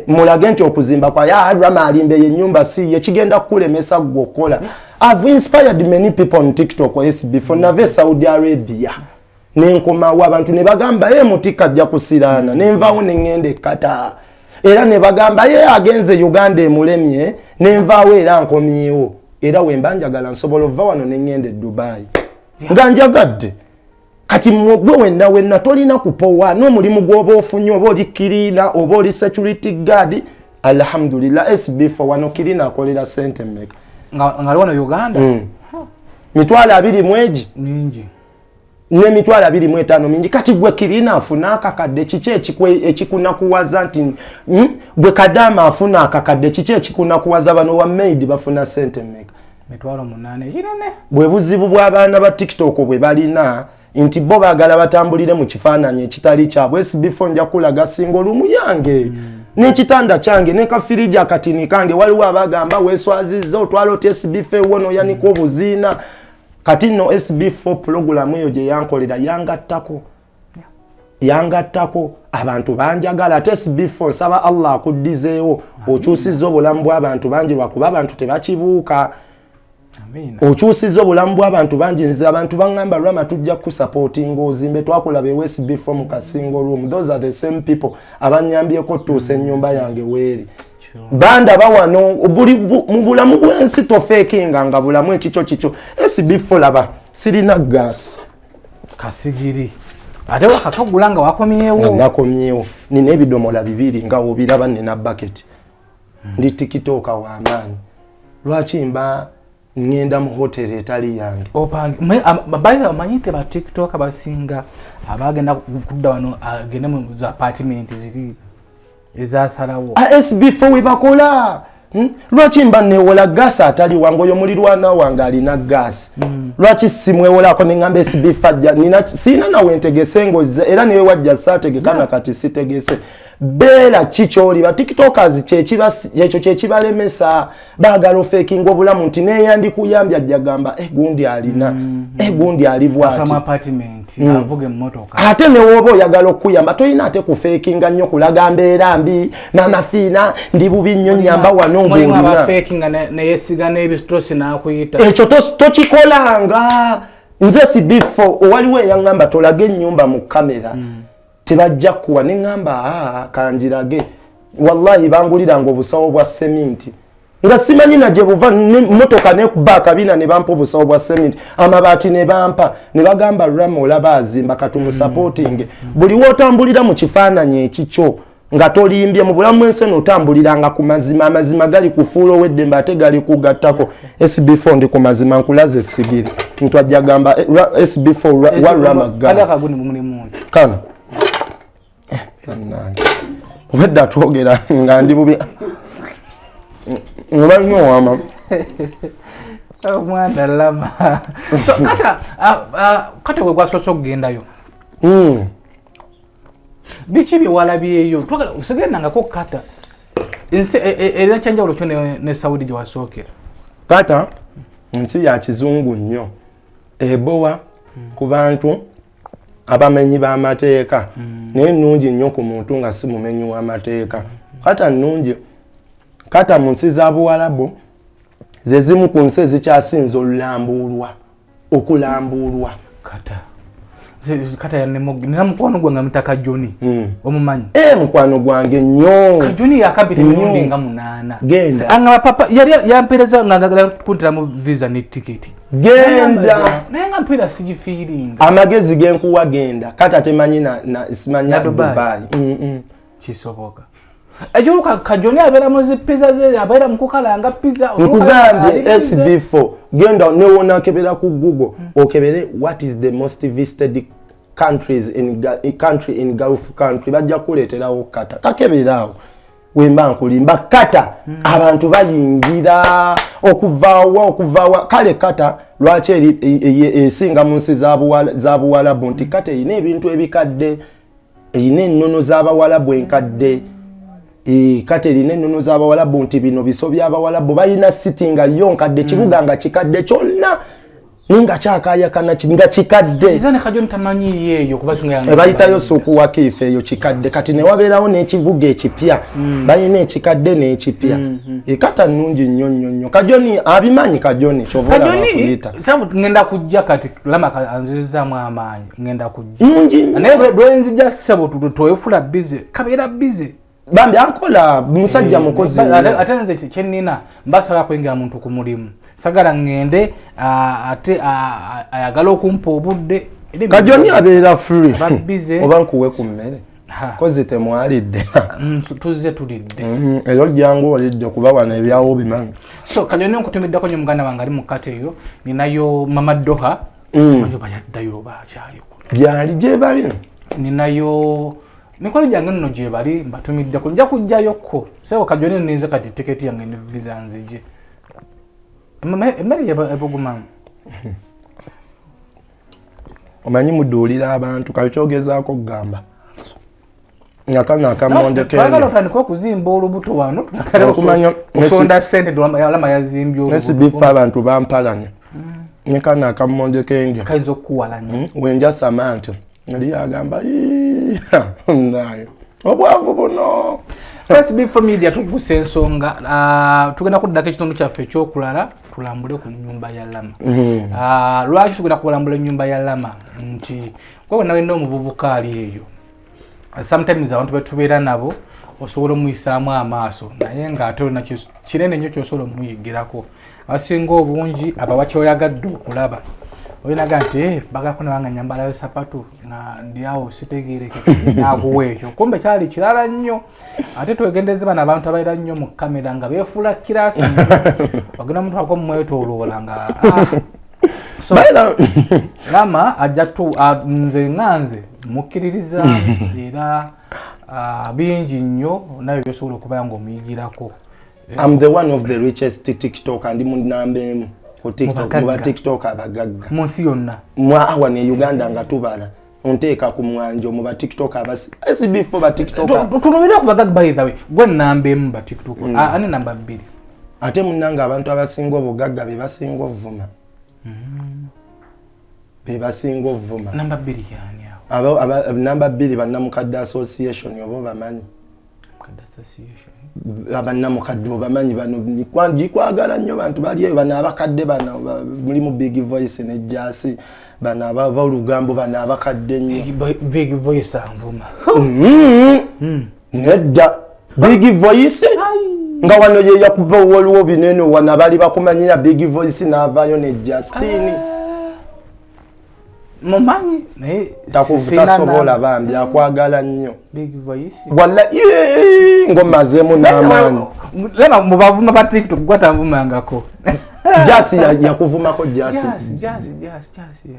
Mulage nti okuzimba kwa ya Rama alimbe ye nyumba si ye, kigenda kukulemesa gwe okukola. I've inspired many people on TikTok. SB4 nave Saudi Arabia nenkomawo, abantu ne bagamba ye mutika ajja kusiraana. Nenvaawo neŋŋenda e Qatar, era ne bagamba ye agenze Uganda emulemye. Nenvaawo era nkomyewo. Era wemba njagala nsobola ova wano neŋŋenda e Dubai nga njagadde. Kati gwe wenna wenna tolina kupowa n'omulimu gw'oba ofunye, oba oli cleaner oba oli security guard. Alhamdulillah, SB4 wano cleaner akolera sente mmeka? Nga ali wano Uganda? 200,000 mwegi. Mingi. N'emitwalo 25 mingi. Kati gwe cleaner afuna akakadde, kiki ekikunakuwaza nti gwe kadaama afuna akakadde, kiki ekikunakuwaza? Bano wa maid bafuna sente mmeka? 800,000 ekinene. Bwe buzibu bw'abaana ba TikTok bwe balina, nti bo baagala batambulire mu kifaananyi ekitali kyabwe. SB4 nja kulaga singa olumu yange n'ekitanda kyange ne kafiriji akatini kange. Waliwo abagamba weeswazizza, otwala otya SB4 ewo n'oyanika obuziina? Kati nno SB4 pulogulamu eyo gye yankolera yangattako, yangattako abantu banjagala. Ate SB4 nsaba Allah akuddizeewo, okyusizza obulamu bw'abantu bangi, lwakuba abantu tebakibuuka. Amiina. Okyusizza obulamu bw'abantu bangi. Nze abantu baŋŋamba, "Rama, tujja kusupportinga ozimbe, twakulaba ewa SB4 mu ka single room." Those are the same people abanyambyeko otuusa ennyumba yange weeri. Bandaba wano mu bulamu bw'ensi tofeekinga nga bulamu ekikyo kikyo. SB4 laba sirina gaasi. Kasigiri ate wakakagula nga wakomyewo. Nga nakomyewo, nina ebidomola bibiri nga wobiraba, nina baketi. Ndi TikToker w'amaanyi, lwaki mba ŋŋenda mu hoteri etali yange? Opange omanyi nti ba TikTok basinga abagenda kudda wano agende mu za apartment ziri ezasalawo. SB4 we bakola. Lwaki mba newola gaasi atali wange? Oyo mulirwana wange alina gaasi, lwaki simwewolako neŋŋamba SB4 ajja? Nina siina nawe ntegese ngoze, era niwe wajja saategeka na kati sitegese. Beera ki kyoli. Ba TikTokers kyekyo kyekibalemesa, baagala ofeekinga obulamu nti neyandikuyambye ajja gamba, "Eh, gundi alina, eh, gundi ali bwati." Asama apartment, avuga emmotoka. Ate newooba oyagala okuyamba tolina ate kufeekinga nnyo kulaga mbeera mbi. Mama Fiina, ndi bubi nnyo, nyamba wano. Mulimu ng'olina abafeekinga neyesiga n'ebisitosi n'akuyita. Ekyo tokikolanga. Nze SB4 waliwo eyaŋŋamba tolage ennyumba mu kamera, tebajja kuwa. Neŋŋamba, "Aa, kanjirage." Wallahi banguliranga obusawo bwa seminti. Nga simanyi na gye buva, motoka nekuba akabina ne bampa obusawo bwa sementi, amabaati ne bampa, ne bagamba, "Rama olaba azimba, katumusupportinge." Buli wootambulira mu kifaananyi ekikyo nga tolimbye mu bulamu bw'ensi eno, otambuliranga ku mazima. Amazima gali kufuula ow'eddembe, ate gali kugattako. SB4 ndi ku mazima, nkulaze essigiri ntwajja gamba SB4 wa Rama Gas. Akagundi mulimu nti Kano. Bannange, obwedda twogera nga ndi bubi, oba nnyo wama. Omwana Lama. So kata kata bwe gwasoose okugendayo, biki bye walabyeyo? Sigendangako Kata. Ensi erina kyanjawulo kyo ne Saudi gye wasookera? Kata nsi ya kizungu nnyo, ebowa ku bantu abamenyi b'amateeka, naye nnungi nnyo ku muntu nga si mumenyi w'amateeka. Kata nnungi. Kata mu nsi za Buwalabu ze zimu ku nsi ezikyasinza olulambuulwa, okulambuulwa. Kata Kata nina mukwano gwange amuyita Kajoni. Omumanyi? E, mukwano gwange nnyo. Kajoni yakabira emirundi nga 8. Genda. Angamba papa yali yampeereza nga ngagala kunteramu visa ne tiketi. Genda. Naye nga mpeera sigifiiringa. Amagezi genkuwa, genda Kata. Temanyi na simanya. Na Dubai. Dubai. Kisoboka ekyo. Kajoni abeera mu zi pizza ze, abeera mu kukalanga pizza. Nkugambye, SB4, genda newonakebera ku Google, okebere "What is the most visited countries in country in Gulf country?" Bajja kuleeterawo Kata. Kakeberaawo wemba nkulimba. Kata abantu bayingira okuvaawa, okuvaawa. Kale Kata lwaki eri esinga mu nsi za Buwalabu? Nti Kata erina ebintu ebikadde, erina ennono z'Abawalabu enkadde. Kata erina ennono z'Abawalabu, nti bino biso by'Abawalabu. Balina city nga yo nkadde, kibuga nga kikadde kyonna, naye nga kyakayakana, nga kikadde. Nze ne Kajoni tamanyiyo eyo kuba singa yange. Bayitayo Suuku Wakiifu, eyo kikadde. Kati ne wabeerawo n'ekibuga ekipya. Balina ekikadde n'ekipya. Ekata nnungi nnyo nnyo nnyo. Kajoni abimanyi. Kajoni kyova olaba Kajoni akuyita. Ngenda kujja kati. Lama anzizaamu amaanyi, ngenda kujja. Nnungi nnyo. Naye lwenzija ssebo, twefula busy, kabeera busy. Bambi ankola, musajja mukozi nnyo. Ate nze kyenina mba sagala kuyingira muntu ku mulimu, sagala ŋŋende ate ayagala okumpa obudde. Era Kajoni abeera free. Aba busy. Oba nkuwe ku mmere? Ha. Kozi temwalidde? Tuzze tulidde. Era ojjangu olidde, kuba wano ebyawo bimanyi. So Kajoni nkutumiddeko nnyo, muganda wange ali mu Kata eyo. Ninayo Mama Doha, manyi oba yaddayo oba akyaliko. Gyali, gye bali. Ninayo mikwano gyange nno gye bali, mbatumiddeko, nja kujjayokko. Sebo Kajoni, ninze kati tiketi yange ne visa nzije. Emmere ebugumamu. Omanyi muduulira abantu, kali kyogezaako okugamba nga kano akamonde Twagala kenge. otandike okuzimba olubuto wano. Okumanya Osonda sente, Lama yazimbye nesibifa olubuto. Abantu bampalanya ne kano akamonde kenge. Kayinza okukuwalanya. Wenjasama nti yali agamba, "Ii, nayo obwavu buno." SB4 Media tukusa ensonga. Tugenda kuddako ekitundu kyaffe ekyokulala, tulambule ku nyumba ya Lama. Lwaki tugenda kulambula ennyumba ya Lama? Nti gwe wena wenna omuvubuka ali eyo, sometimes abantu betubeera nabo osobola omuyisaamu amaaso, naye ng'ate olina kinene nnyo kyosobola omuyigirako. Abasinga obungi abawa kyoyagadde okulaba. Olinaga nti, "Eh, bagako nabanga nyambalayo sapatu nga ndi awo sitegeereke," nakuwa ekyo, kumbe kyali kirala nnyo. Ate twegendeze bano abantu abaira nnyo mu kamera nga beefuula kirasi, ogenda mutwako mumwetooloola nga ah. So, Lama ajja tu nze nga nze mukkiririza era bingi nnyo naye byosobola okuba nga omuyigirako. I'm the one of the richest TikTok, ndi mu namba 1 ku TikTok, mu ba Bagagga. TikTok abagagga. Mu nsi yonna? Mwa awa ne Uganda nga tubala, onteeka ku mwanjo mu ba TikTok abasi SB4 ba TikTok. Tunulire ku bagagga. By the way, gwe namba 1 ba TikTok. Ani namba 2? Ate munnange, abantu abasinga obugagga be basinga ovuma, be basinga ovuma. Namba 2 yani awo? Namba 2 Bannamukadde Association, oba obamanyi? Mukadde Association. Abannamukadde obamanyi bano, gikwagala nnyo bantu bali eyo, bano abakadde bano mulimu Big Voice ne Jasi, bano abolugambo, bano abakadde nnyo. Big Voice anvuma. Nedda, Big Voice. Nga wano ye yakuba waliwo binene wano abali bakumanyira Big Voice n'avaayo ne Justine. Mumanyi naye tasobola bambi, akwagala nnyo. Big Voice. Walla ngomazeemu n'amaanyi. Lema mubavuma ba TikTok gwatanvumangako. Jasi yakuvumako Jasi.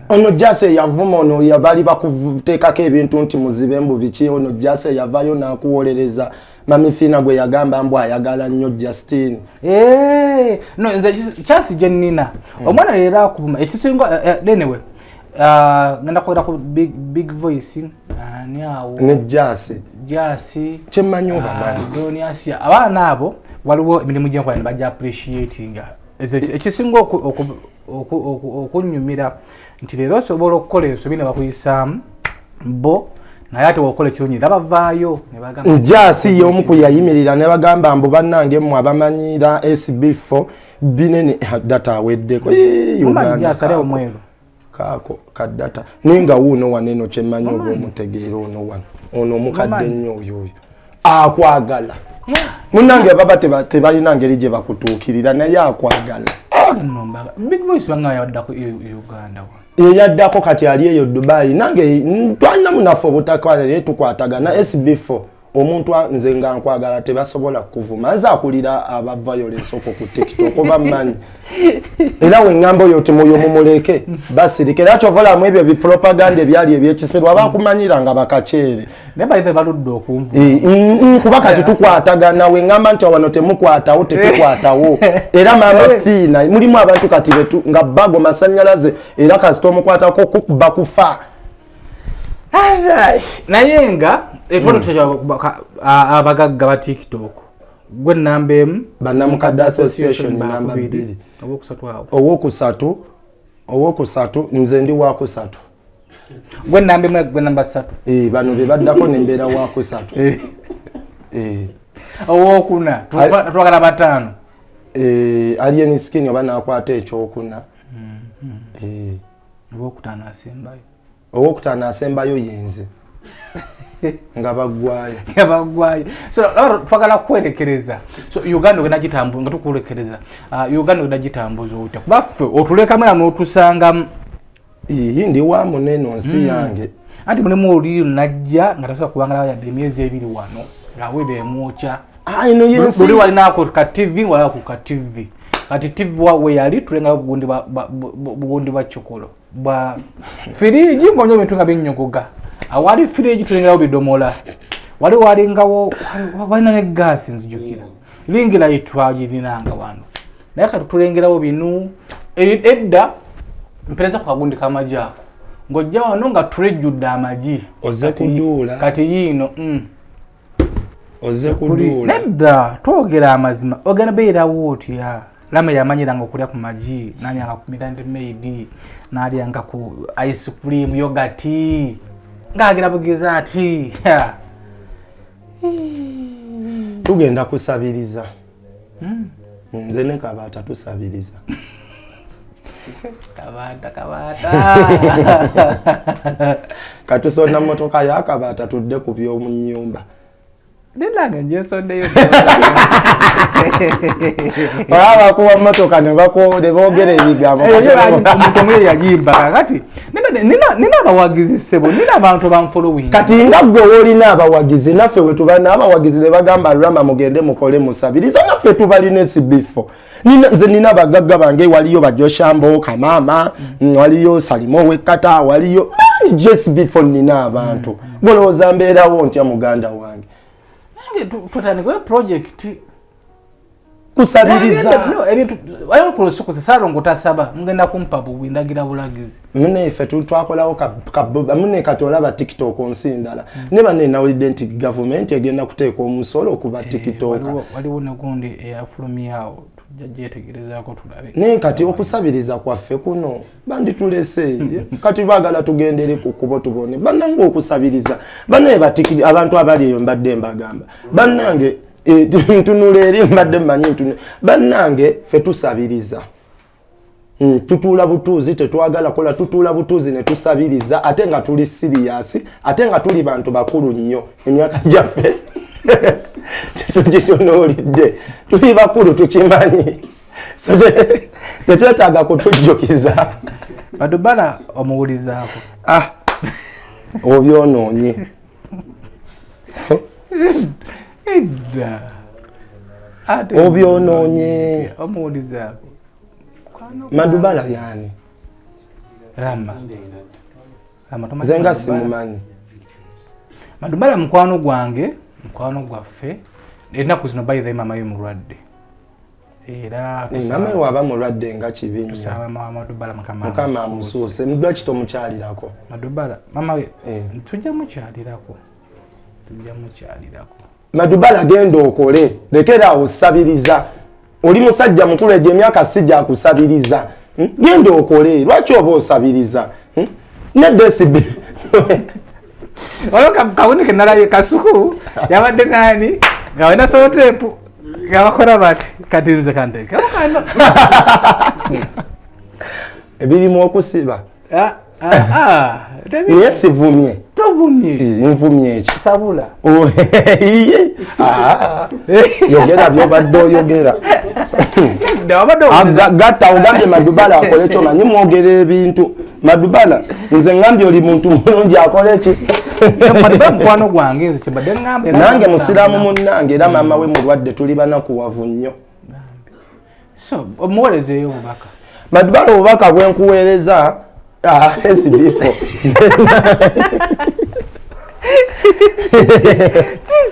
Ono Jasi yavuma ono yabali bakuteekako ebintu nti muzibe mbu biki, ono Jasi yavayo n'akuwolereza Mami Fina gwe yagamba mbu ayagala nnyo Justine. No, nze chance gye nnina. Omwana leero akuvuma ekisinga anyway. Ngenda kwogera ku Big Voice ani awo ne Jasi. Jasi kyemmanyi obamanyi. Zoni Asia abaana abo waliwo emirimu gyenkola ne bajja appreciatinga. Ekisinga okunyumira nti leero osobola okukola ensobi ne bakuyisaamu bo, naye ate wokola ekirungi era bavaayo ne bagamba Jasi y'omu ku yayimirira ne bagamba mbu bannange mmwe abamanyira SB4 binene data aweddeko. Uganda kaako kaddata naye nga wuuno wano eno kyemmanyi oba omutegeera ono wano ono omukadde nnyo oyo oyo akwagala. Munnange baba tebalina ngeri gye bakutuukirira naye akwagala. Big Voice banga yaddako Uganda eyaddako kati ali eyo Dubai. Nange twalina munaffe obutakwana naye tukwatagana. SB4 omuntu nze nga nkwagala tebasobola kuvuma, nze akulira aba violence okwo ku TikTok oba mmanyi era weŋŋamba oyo timuyo mumuleke basirike. Era kyova olamu ebyo bipropaganda ebyali ebyekisiru abakumanyira nga bakakyere kuba kati tukwatagana. Weŋŋamba nti wano temukwatawo tetukwatawo. Era Maama Fiina mulimu abantu kati betu nga bago masanyalaze era kasita omukwatako kukuba kufa. Naye nga abagagga ba TikTok gwe namba emu Bannamukadde Association namba 2, owokusatu nze ndi wakusatu. Gwe namba emu gwe namba 3. Bano be baddako nembeera wakusatu. Owokuna twagala bataano. Alien Skin oba nakwata ekyokuna. Owokutaano asembayo. Owokutaano asembayo yenze nga baggwayo. Nga baggwayo. So twagala kwerekereza. So Uganda ogenda gitambuza nga tukulekereza. Uganda ogenda gitambuza otya? Kuba ffe otulekamu era n'otusangamu. Iyi ndi wa munene nsi yange. Anti mulimu oli najja nga tasobola kubangala yadde emyezi 2 wano ng'awedde emwokya. Ino yensi. Luli walinako ka TV wala ku ka TV. Kati TV we yali tulenga bugundi bwa chokolo. Bwa firiji ngonyo bintu nga binyogoga. Awali firiji tulengerawo bidomola. Wali walingawo walina ne gas nzijukira. Lingi itwagirinanga wano. Naye kati tulengerawo binu edda mpereza ku kagundi k'amagi ako. Ng'ojja wano nga tulejjudde amagi. Ozze kuduula. Kati yiino. Ozze kuduula. Nedda twogera amazima. Ogenda beerawo otya? Lama yamanyiranga okulya ku magi, n'alyanga ku Midland Maid, n'alyanga ku ice cream, yogurt, ng'agira bugeza ati. Tugenda kusabiriza. Nze ne Kabaata tusabiriza. Kabaata, Kabaata. Katusonda mmotoka ya Kabaata tudde ku by'omu nnyumba. Nenange njesondeyo. Baba bakuwa mmotoka ne boogera ebigambo. Omuntu omu yagimba kakati. Nina abawagizi ssebo, nina abantu banfollowing. Kati nga ggwe w'olina abawagizi, naffe we tuba n'abawagizi ne bagamba Rama mugende mukole musabiriza, naffe tubalina SB4. Nze nina abagagga bange, waliyo Bajoshambo, Kamama, waliyo Salimo w'Ekkata, waliyo SB4 nina abantu. Golowooza mbeerawo ntya muganda wange? Tutandikewo project kusabiriza. Salongo tasaba mugenda kumpa buwi ndagira bulagizi. Mune ffe twakolawo mune kati olaba TikTok nsi ndala. Ne banne nawulidde nti gavumenti egenda kuteeka omusolo okuba TikTok. Waliwo negundi eyafulumyawo tujja gyetegerezaako tulabe. Naye kati okusabiriza kwaffe kuno banditulese kati baagala tugendere ku kkubo tubone bannange okusabiriza bannaye batiki abantu abali eyo mbadde mbagamba bannange ntunula eri mbadde mmanyi ntunula bannange ffe tusabiriza. Tutuula butuuzi tetwagala kola, tutuula butuuzi ne tusabiriza ate nga tuli serious ate nga tuli bantu bakulu nnyo emyaka gyaffe. Tetugitunuulidde, tuli bakulu, tukimanyi, so tetwetaaga kutujjukiza. Madubala omuwulizaako? Ah, obyonoonye. Edda. Ate Obyonoonye. Omuwulizaako? Madubala yaani? Rama. Rama, tomanyi Nze nga Madubala? simumanyi. Madubala mukwano gwange, mukwano gwaffe. Ennaku zino, by the way, mama we mulwadde era. Eh, mama we waba mulwadde nga kibi nnyo. Tusaba mama Madubala, Mukama Mukama amusuuse. amusuuse. Lwaki tomukyalirako? Madubala mama we Eh. tujja mukyalirako, tujja mukyalirako. Madubala, genda okole, lekera awo osabiriza. Oli musajja mukulu, egyo emyaka si gyakusabiriza. Genda okole, lwaki oba osabiriza? Nedda, esibi. Waliwo kawuni kenalabye, Kasuku yabadde nani nga walina sellotape nga bakola bati. Kati nze kanteke kano. Ebirimu okusiba. Ah, ah, ah. Naye sivumye. Tovumye. Eh, nvumye eki? Sabula. Oh, iye. Ah, yogera byobadde oyogera. Nedda, wabadde Ah, owuliriza. Gatta ogambye Madubala akole kyo, manyi mwogera ebintu. Madubala, nze ngambye oli muntu mulungi, akole ki? Madubala mukwano gwange, nze kyembadde ngamba era Nange musiraamu munnange, era maama we mulwadde, tuli banakuwavu nnyo. So omuwerezeeyo obubaka. Madubala, obubaka bwenkuweereza, ah, SB4.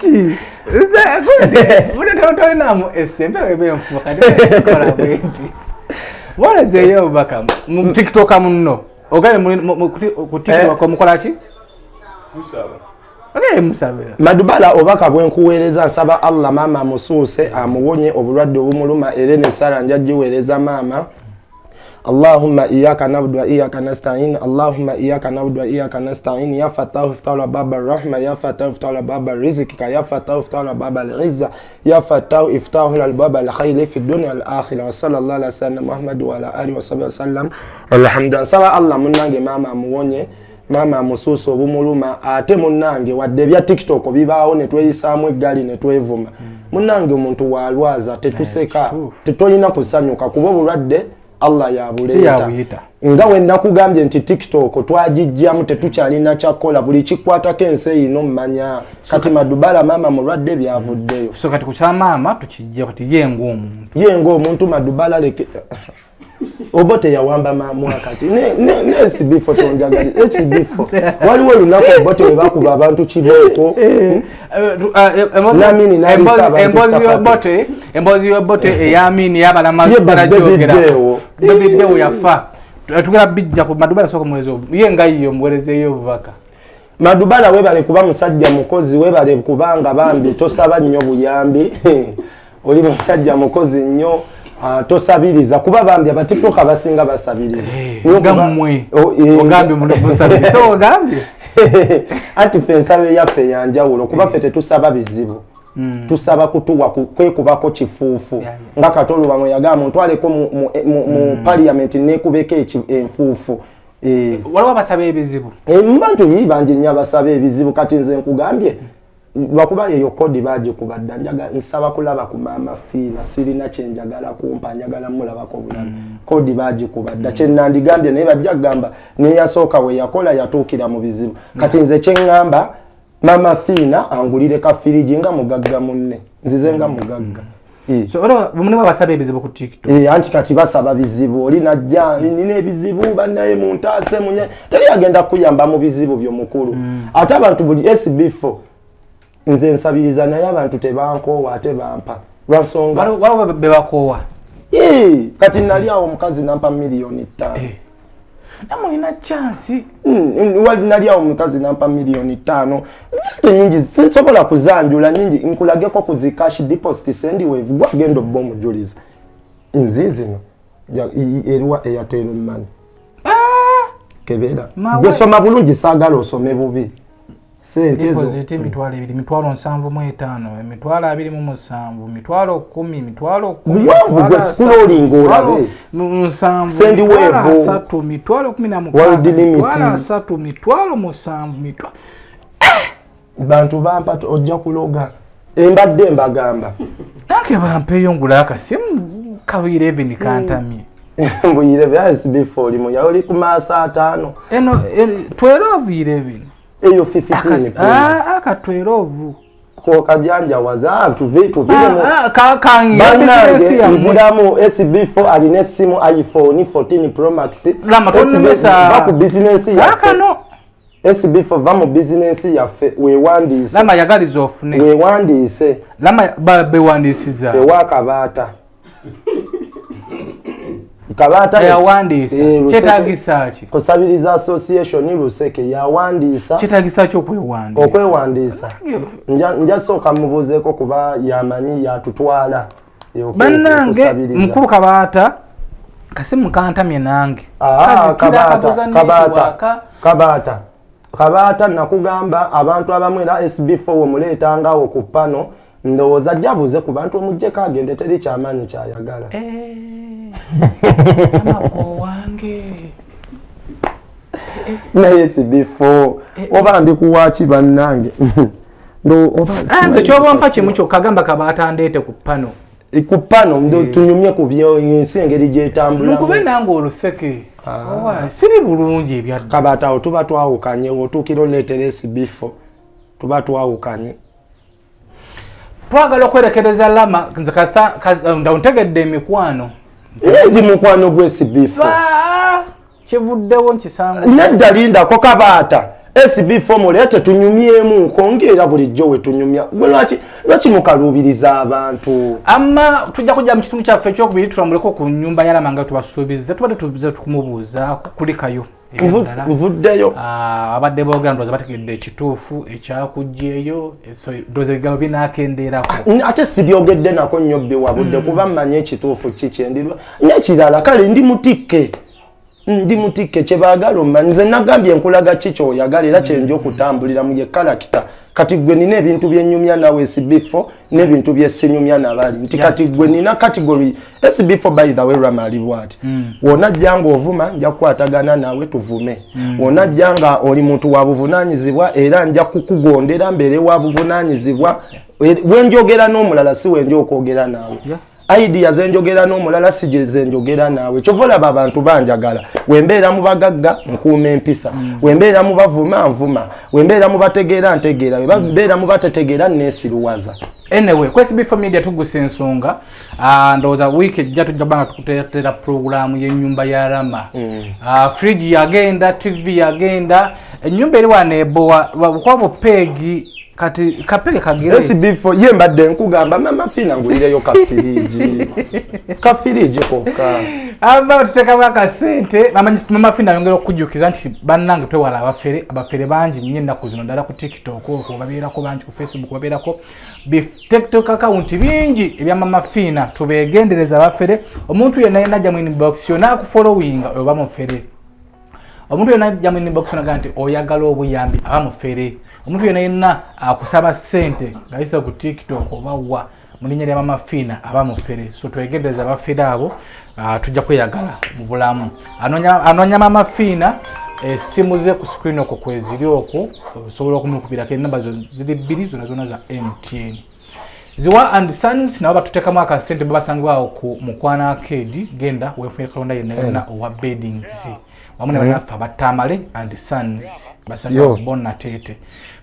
Kiki? Tolinamu esembe weba enfuba, kati kola bwenti, muwerezeeyo obubaka mu TikToka munno. Ogambye ku TikTok omukola ki? Ogambye musabira. Madubala, obubaka bwenkuweereza, nsaba Allah maama amusuuse, amuwonye obulwadde obumuluma, era nesala nja giweereza maama. Allahumma iyaka nabudu wa iyaka nastain, Allahumma iyaka nabudu wa iyaka nastain, ya Fatahu iftahla baba rahma, ya Fatahu iftahla baba rizikika, ya Fatahu iftahla baba alizza, ya Fatahu iftahla baba alkhairi fi dunya wal akhirah, wa sallallahu ala sayyidina Muhammad wa ala alihi wa sahbihi wasallam, alhamdulillah. Nsaba Allah munnange maama amuwonye, maama amusuusa obumuluma. Ate munnange, wadde ebya TikTok bibaawo ne tweyisaamu eggali ne twevuma, munnange omuntu walwaza tetuseka. Kituufu. Tetolina kusanyuka kuba obulwadde Allah Si yabuleeta. yabuyita. Nga we nakugambye nti TikTok twagijjamu, tetukyalina kyakukola, buli kikwatako ensi eyino mmanya. Kati Madubala maama mulwadde, byavuddeyo. So kati ku kya maama tukijja, kati ye ng'omuntu. Ye ng'omuntu, Madubala, leke oba teyawamba mwakati ne SB4 tonjagali SB4. Waliwo olunaku Obote we bakuba abantu kibooko. Lamini n'aliisa abantu Emboozi sapatu. y'Obote, emboozi y'Obote ey'Amini y'abalamazi. Ye ba Baby Deo. Baby Deo yafa. Tugera bijja ku Madubala. Sooka muwerezo ye nga ye omuwerezeeyo obubaka. Madubala, webale kuba musajja mukozi, webale kubanga bambi tosaba nnyo buyambi. Oli musajja mukozi nnyo, ah, tosabiriza, kuba bambi abatiktoka basinga basabiriza. Nnyo Nga mmwe. Oh, eh. Ogambye musabiriza, so ogambye. Anti ffe ensaba eyaffe yanjawulo, kuba ffe tetusaba bizibu, tusaba kutuwa kwekubako kifuufu. Nga Katolubamwe yagamba, muntwaleko mu parliament nekubeko enfuufu. Eh, Waliwo abasaba ebizibu. Eh, mu bantu yi bangi nnyo abasaba ebizibu. Kati nze nkugambye, lwakuba eyo kodi bagikuba dda, nsaba kulaba ku maama Fiina, sirina kyenjagala kumpa, njagala mulabako bulabi. Kodi bagikuba dda, kyenandigambye, naye bajja kugamba neyasooka we yakola yatuukira mu bizibu. Kati nze kyeŋŋamba, maama Fiina angulire ka firiji nga mugagga munne, nzize nga mugagga. Eh. So waliwo mulimu abasaba ebizibu ku TikTok. Eh, anti kati basaba bizibu, oli najja, nina ebizibu bannaye muntaase munye, teri agenda kuyamba mu bizibu byo mukulu. Ate abantu buli SB4 nze nsabiriza, naye abantu tebankoowa, ate bampa lwansonga. Waliwo be bakoowa. Eh, kati nali awo omukazi nampa 5 million. Namulina chance. Nali awo omukazi nampa 5 million, sente nyingi sinsobola kuzanjula nyingi, nkulageko ku zi cash deposit, Sendwave, gwagenda obba omujulizi nzizino eriwa Airtel Money, kebera. Mawe. Gwe soma bulungi, saagala osome bubi, sente ezo. Deposit 20,000, 75,000, 27,000, 10,000, 10,000. Buwanvu, gwe scrolling olabe. 70, Send mitwalo wave. 30, 160,000, World limit. 30,000, 70,000, mitwalo. Bantu bampa, ojja kuloga. Embadde mbagamba Nange bampeeyo ngula akasimu ka 11 kantamye. Mbu 11 SB4 oli muya, oli ku maaso 5. Eno 12 11. Eyo 15. Aka 12. Kokajanjawaza tuvire mu nziramu. SB4 alina essimu iPhone 14 Pro Max. Lama, tonnemesa. Va ku bizinensi yaffe. Kaakano. SB4, va mu bizinensi yaffe, weewandiise. Lama, yagaliza ofune. Weewandiise. Lama, bewandiisiza. Ewa Kabaata, Kabaata. Yawandiisa. Luseke. Kyetagisa ki? Kusabiriza Association Luseke yawandiisa. Kyetagisa ki okwewandiisa? Okwewandiisa nja sooka mubuuzeeko kuba yamanyi yatutwala Bannange, okusabiriza. Mukulu Kabaata, kasimu kantamye nange. Ah, Kazi, kira Kabaata, akabuza Kabaata, network. Kabaata, Kabaata, nakugamba abantu abamu era SB4 omuleetangawo ku pano, ndowooza ajja abuuze ku bantu, omugjeko agende, teri kyamaanyi kyayagala. Amako wange. Naye SB4, oba ndi kuwaaki bannange? Oba Ah, nze kyoba mpa kimu kyokka, gamba Kabaata ndeete ku pano. Ku pano ndo tunyumye ku byensi engeri gyetambulamu. Nkube nange oluseke. Owa, siri bulungi ebyadda. Kabaata, awo tuba twawukanye. Otuukira oleetera SB4, tuba twawukanye. Twagala okwerekereza Lama, nze kasita ndawo ntegedde emikwano. Naye ndi mukwano gwe SB4. Ah, kivuddewo nkisangu. Nedda, lindako Kabaata, SB4 muleete tunyumyemu nkongeera bulijjo we tunyumya. Gwe lwaki mukaluubiriza abantu? Amma tujja kujja mu kitundu kyaffe ekyokubiri, tulambuleko ku nyumba ya Lama nga tubasuubiza, tubadde tubize tukumubuuza kulikayo. Ebyaddala. Nvuddeyo. Ah, abadde boogera ndowooza bategedde ekituufu ekyakugjeeyo, so ndowooza ebigambo binaakendeerako. Ate sibyogedde nako nnyo biwabudde kuba mmanyi ekituufu ki kyendirwa n'ekirala. Kale ndi mutikke, ndi mutikke, kyebaagala omumanyi. Nze nagambye nkulaga ki kyoyagala era kyenja okutambulira mu ye character. Kati gwe nina ebintu byenyumya nawe SB4 n'ebintu byesinyumya nabali nti kati gwe nina category SB4. By the way, Rama ali bwati: wonna jja nga ovuma, nja kukwatagana naawe tuvume. Wonna jja nga oli muntu wa buvunaanyizibwa, era nja kukugondera mbeere wa buvunaanyizibwa. Wenjogera n'omulala si wenja okwogera naawe. Idea zenjogera n'omulala si gye zenjogera naawe. Kyova olaba abantu banjagala. Wembeera mu bagagga nkuuma empisa, wembeera mu bavuma nvuma, wembeera mu bategeera ntegeera, wembeera mu batetegeera neesiruwaza. Anyway, ku SB4 Media tugusa ensonga. Ah, ndowooza wiiki ejja tujja kuba nga tukuteetera pulogulaamu y'ennyumba ya Rama. Ah, fridge yagenda, TV yagenda, ennyumba eri wano ebowa kuba bupeegi, kati kapege kagire. SB4 ye mbadde nkugamba, Mama Fina, ngulireyo kafiriji, kafiriji kokka. Aba tuteekamu akasente. Mama Fina ayongera okukujjukiza nti bannange, twewala abafere. Abafere bangi nnyo ennaku zino, ddala ku TikTok okwo babeerako bangi, ku Facebook babeerako, TikTok account bingi ebya Mama Fina. Tubeegendereza abafere. Omuntu yenna yenna ajja mu inbox yo n'akufollowinga, oba mufere. Omuntu yenna ajja mu inbox naga nti oyagala obuyambi, aba mufere. Omuntu yenna yenna akusaba ssente ng'ayise ku TikTok oba wa mu linnya lya Mama Fiina, aba mufere. So twegendereza abafere abo. Tujja kweyagala mu bulamu. Anoonya Mama Fiina, essimu ze ku screen okwo kweziri okwo, osobola okumukubirako. Enamba zo ziri bbiri, zona zona za MTN. Ziwa and Sons nabo batuteekamu akasente, babasangibwawo ku Mukwana Arcade. Genda weefunire kalonda yenna yonna owa beddings wamu ne bannaffe abatamale and Sons basangibwa Yo. ku Bonnateete.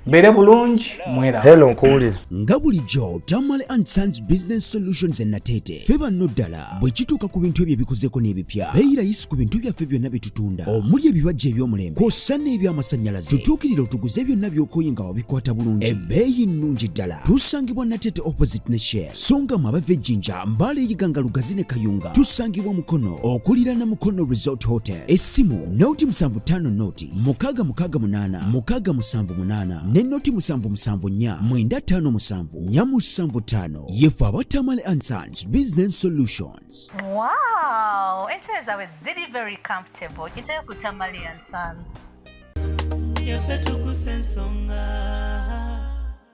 Mbeere bulungi, mwera. Hello, nkuwulira. Nga bulijjo, Tamale and Sons Business Solutions enateete, ffe banno ddala bwe kituuka ku bintu ebyo ebikuzeeko n'ebipya, beeyi layisi ku bintu byaffe byonna bye tutunda, omuli ebibajja eby'omulembe kw'ossa n'ebyamasannyalaze. Tutuukirire otuguze byonna by'okoye nga wabikwata bulungi, ebbeeyi nnungi ddala. Tusangibwa Nateete opposite ne Shell, so nga mwe abava ejjinja, Mbaale, Iganga, Lugazi ne Kayunga, tusangibwa Mukono okuliraana Mukono Resort Hotel. Essimu 075 0 668 678 ne 077 4 957 475. Yefe aba Tamale and Sons Business Solutions. Wow, entebe zaabwe ziri very comfortable. Giteyo ku Tamale and Sons. Yaffe tukusa ensonga.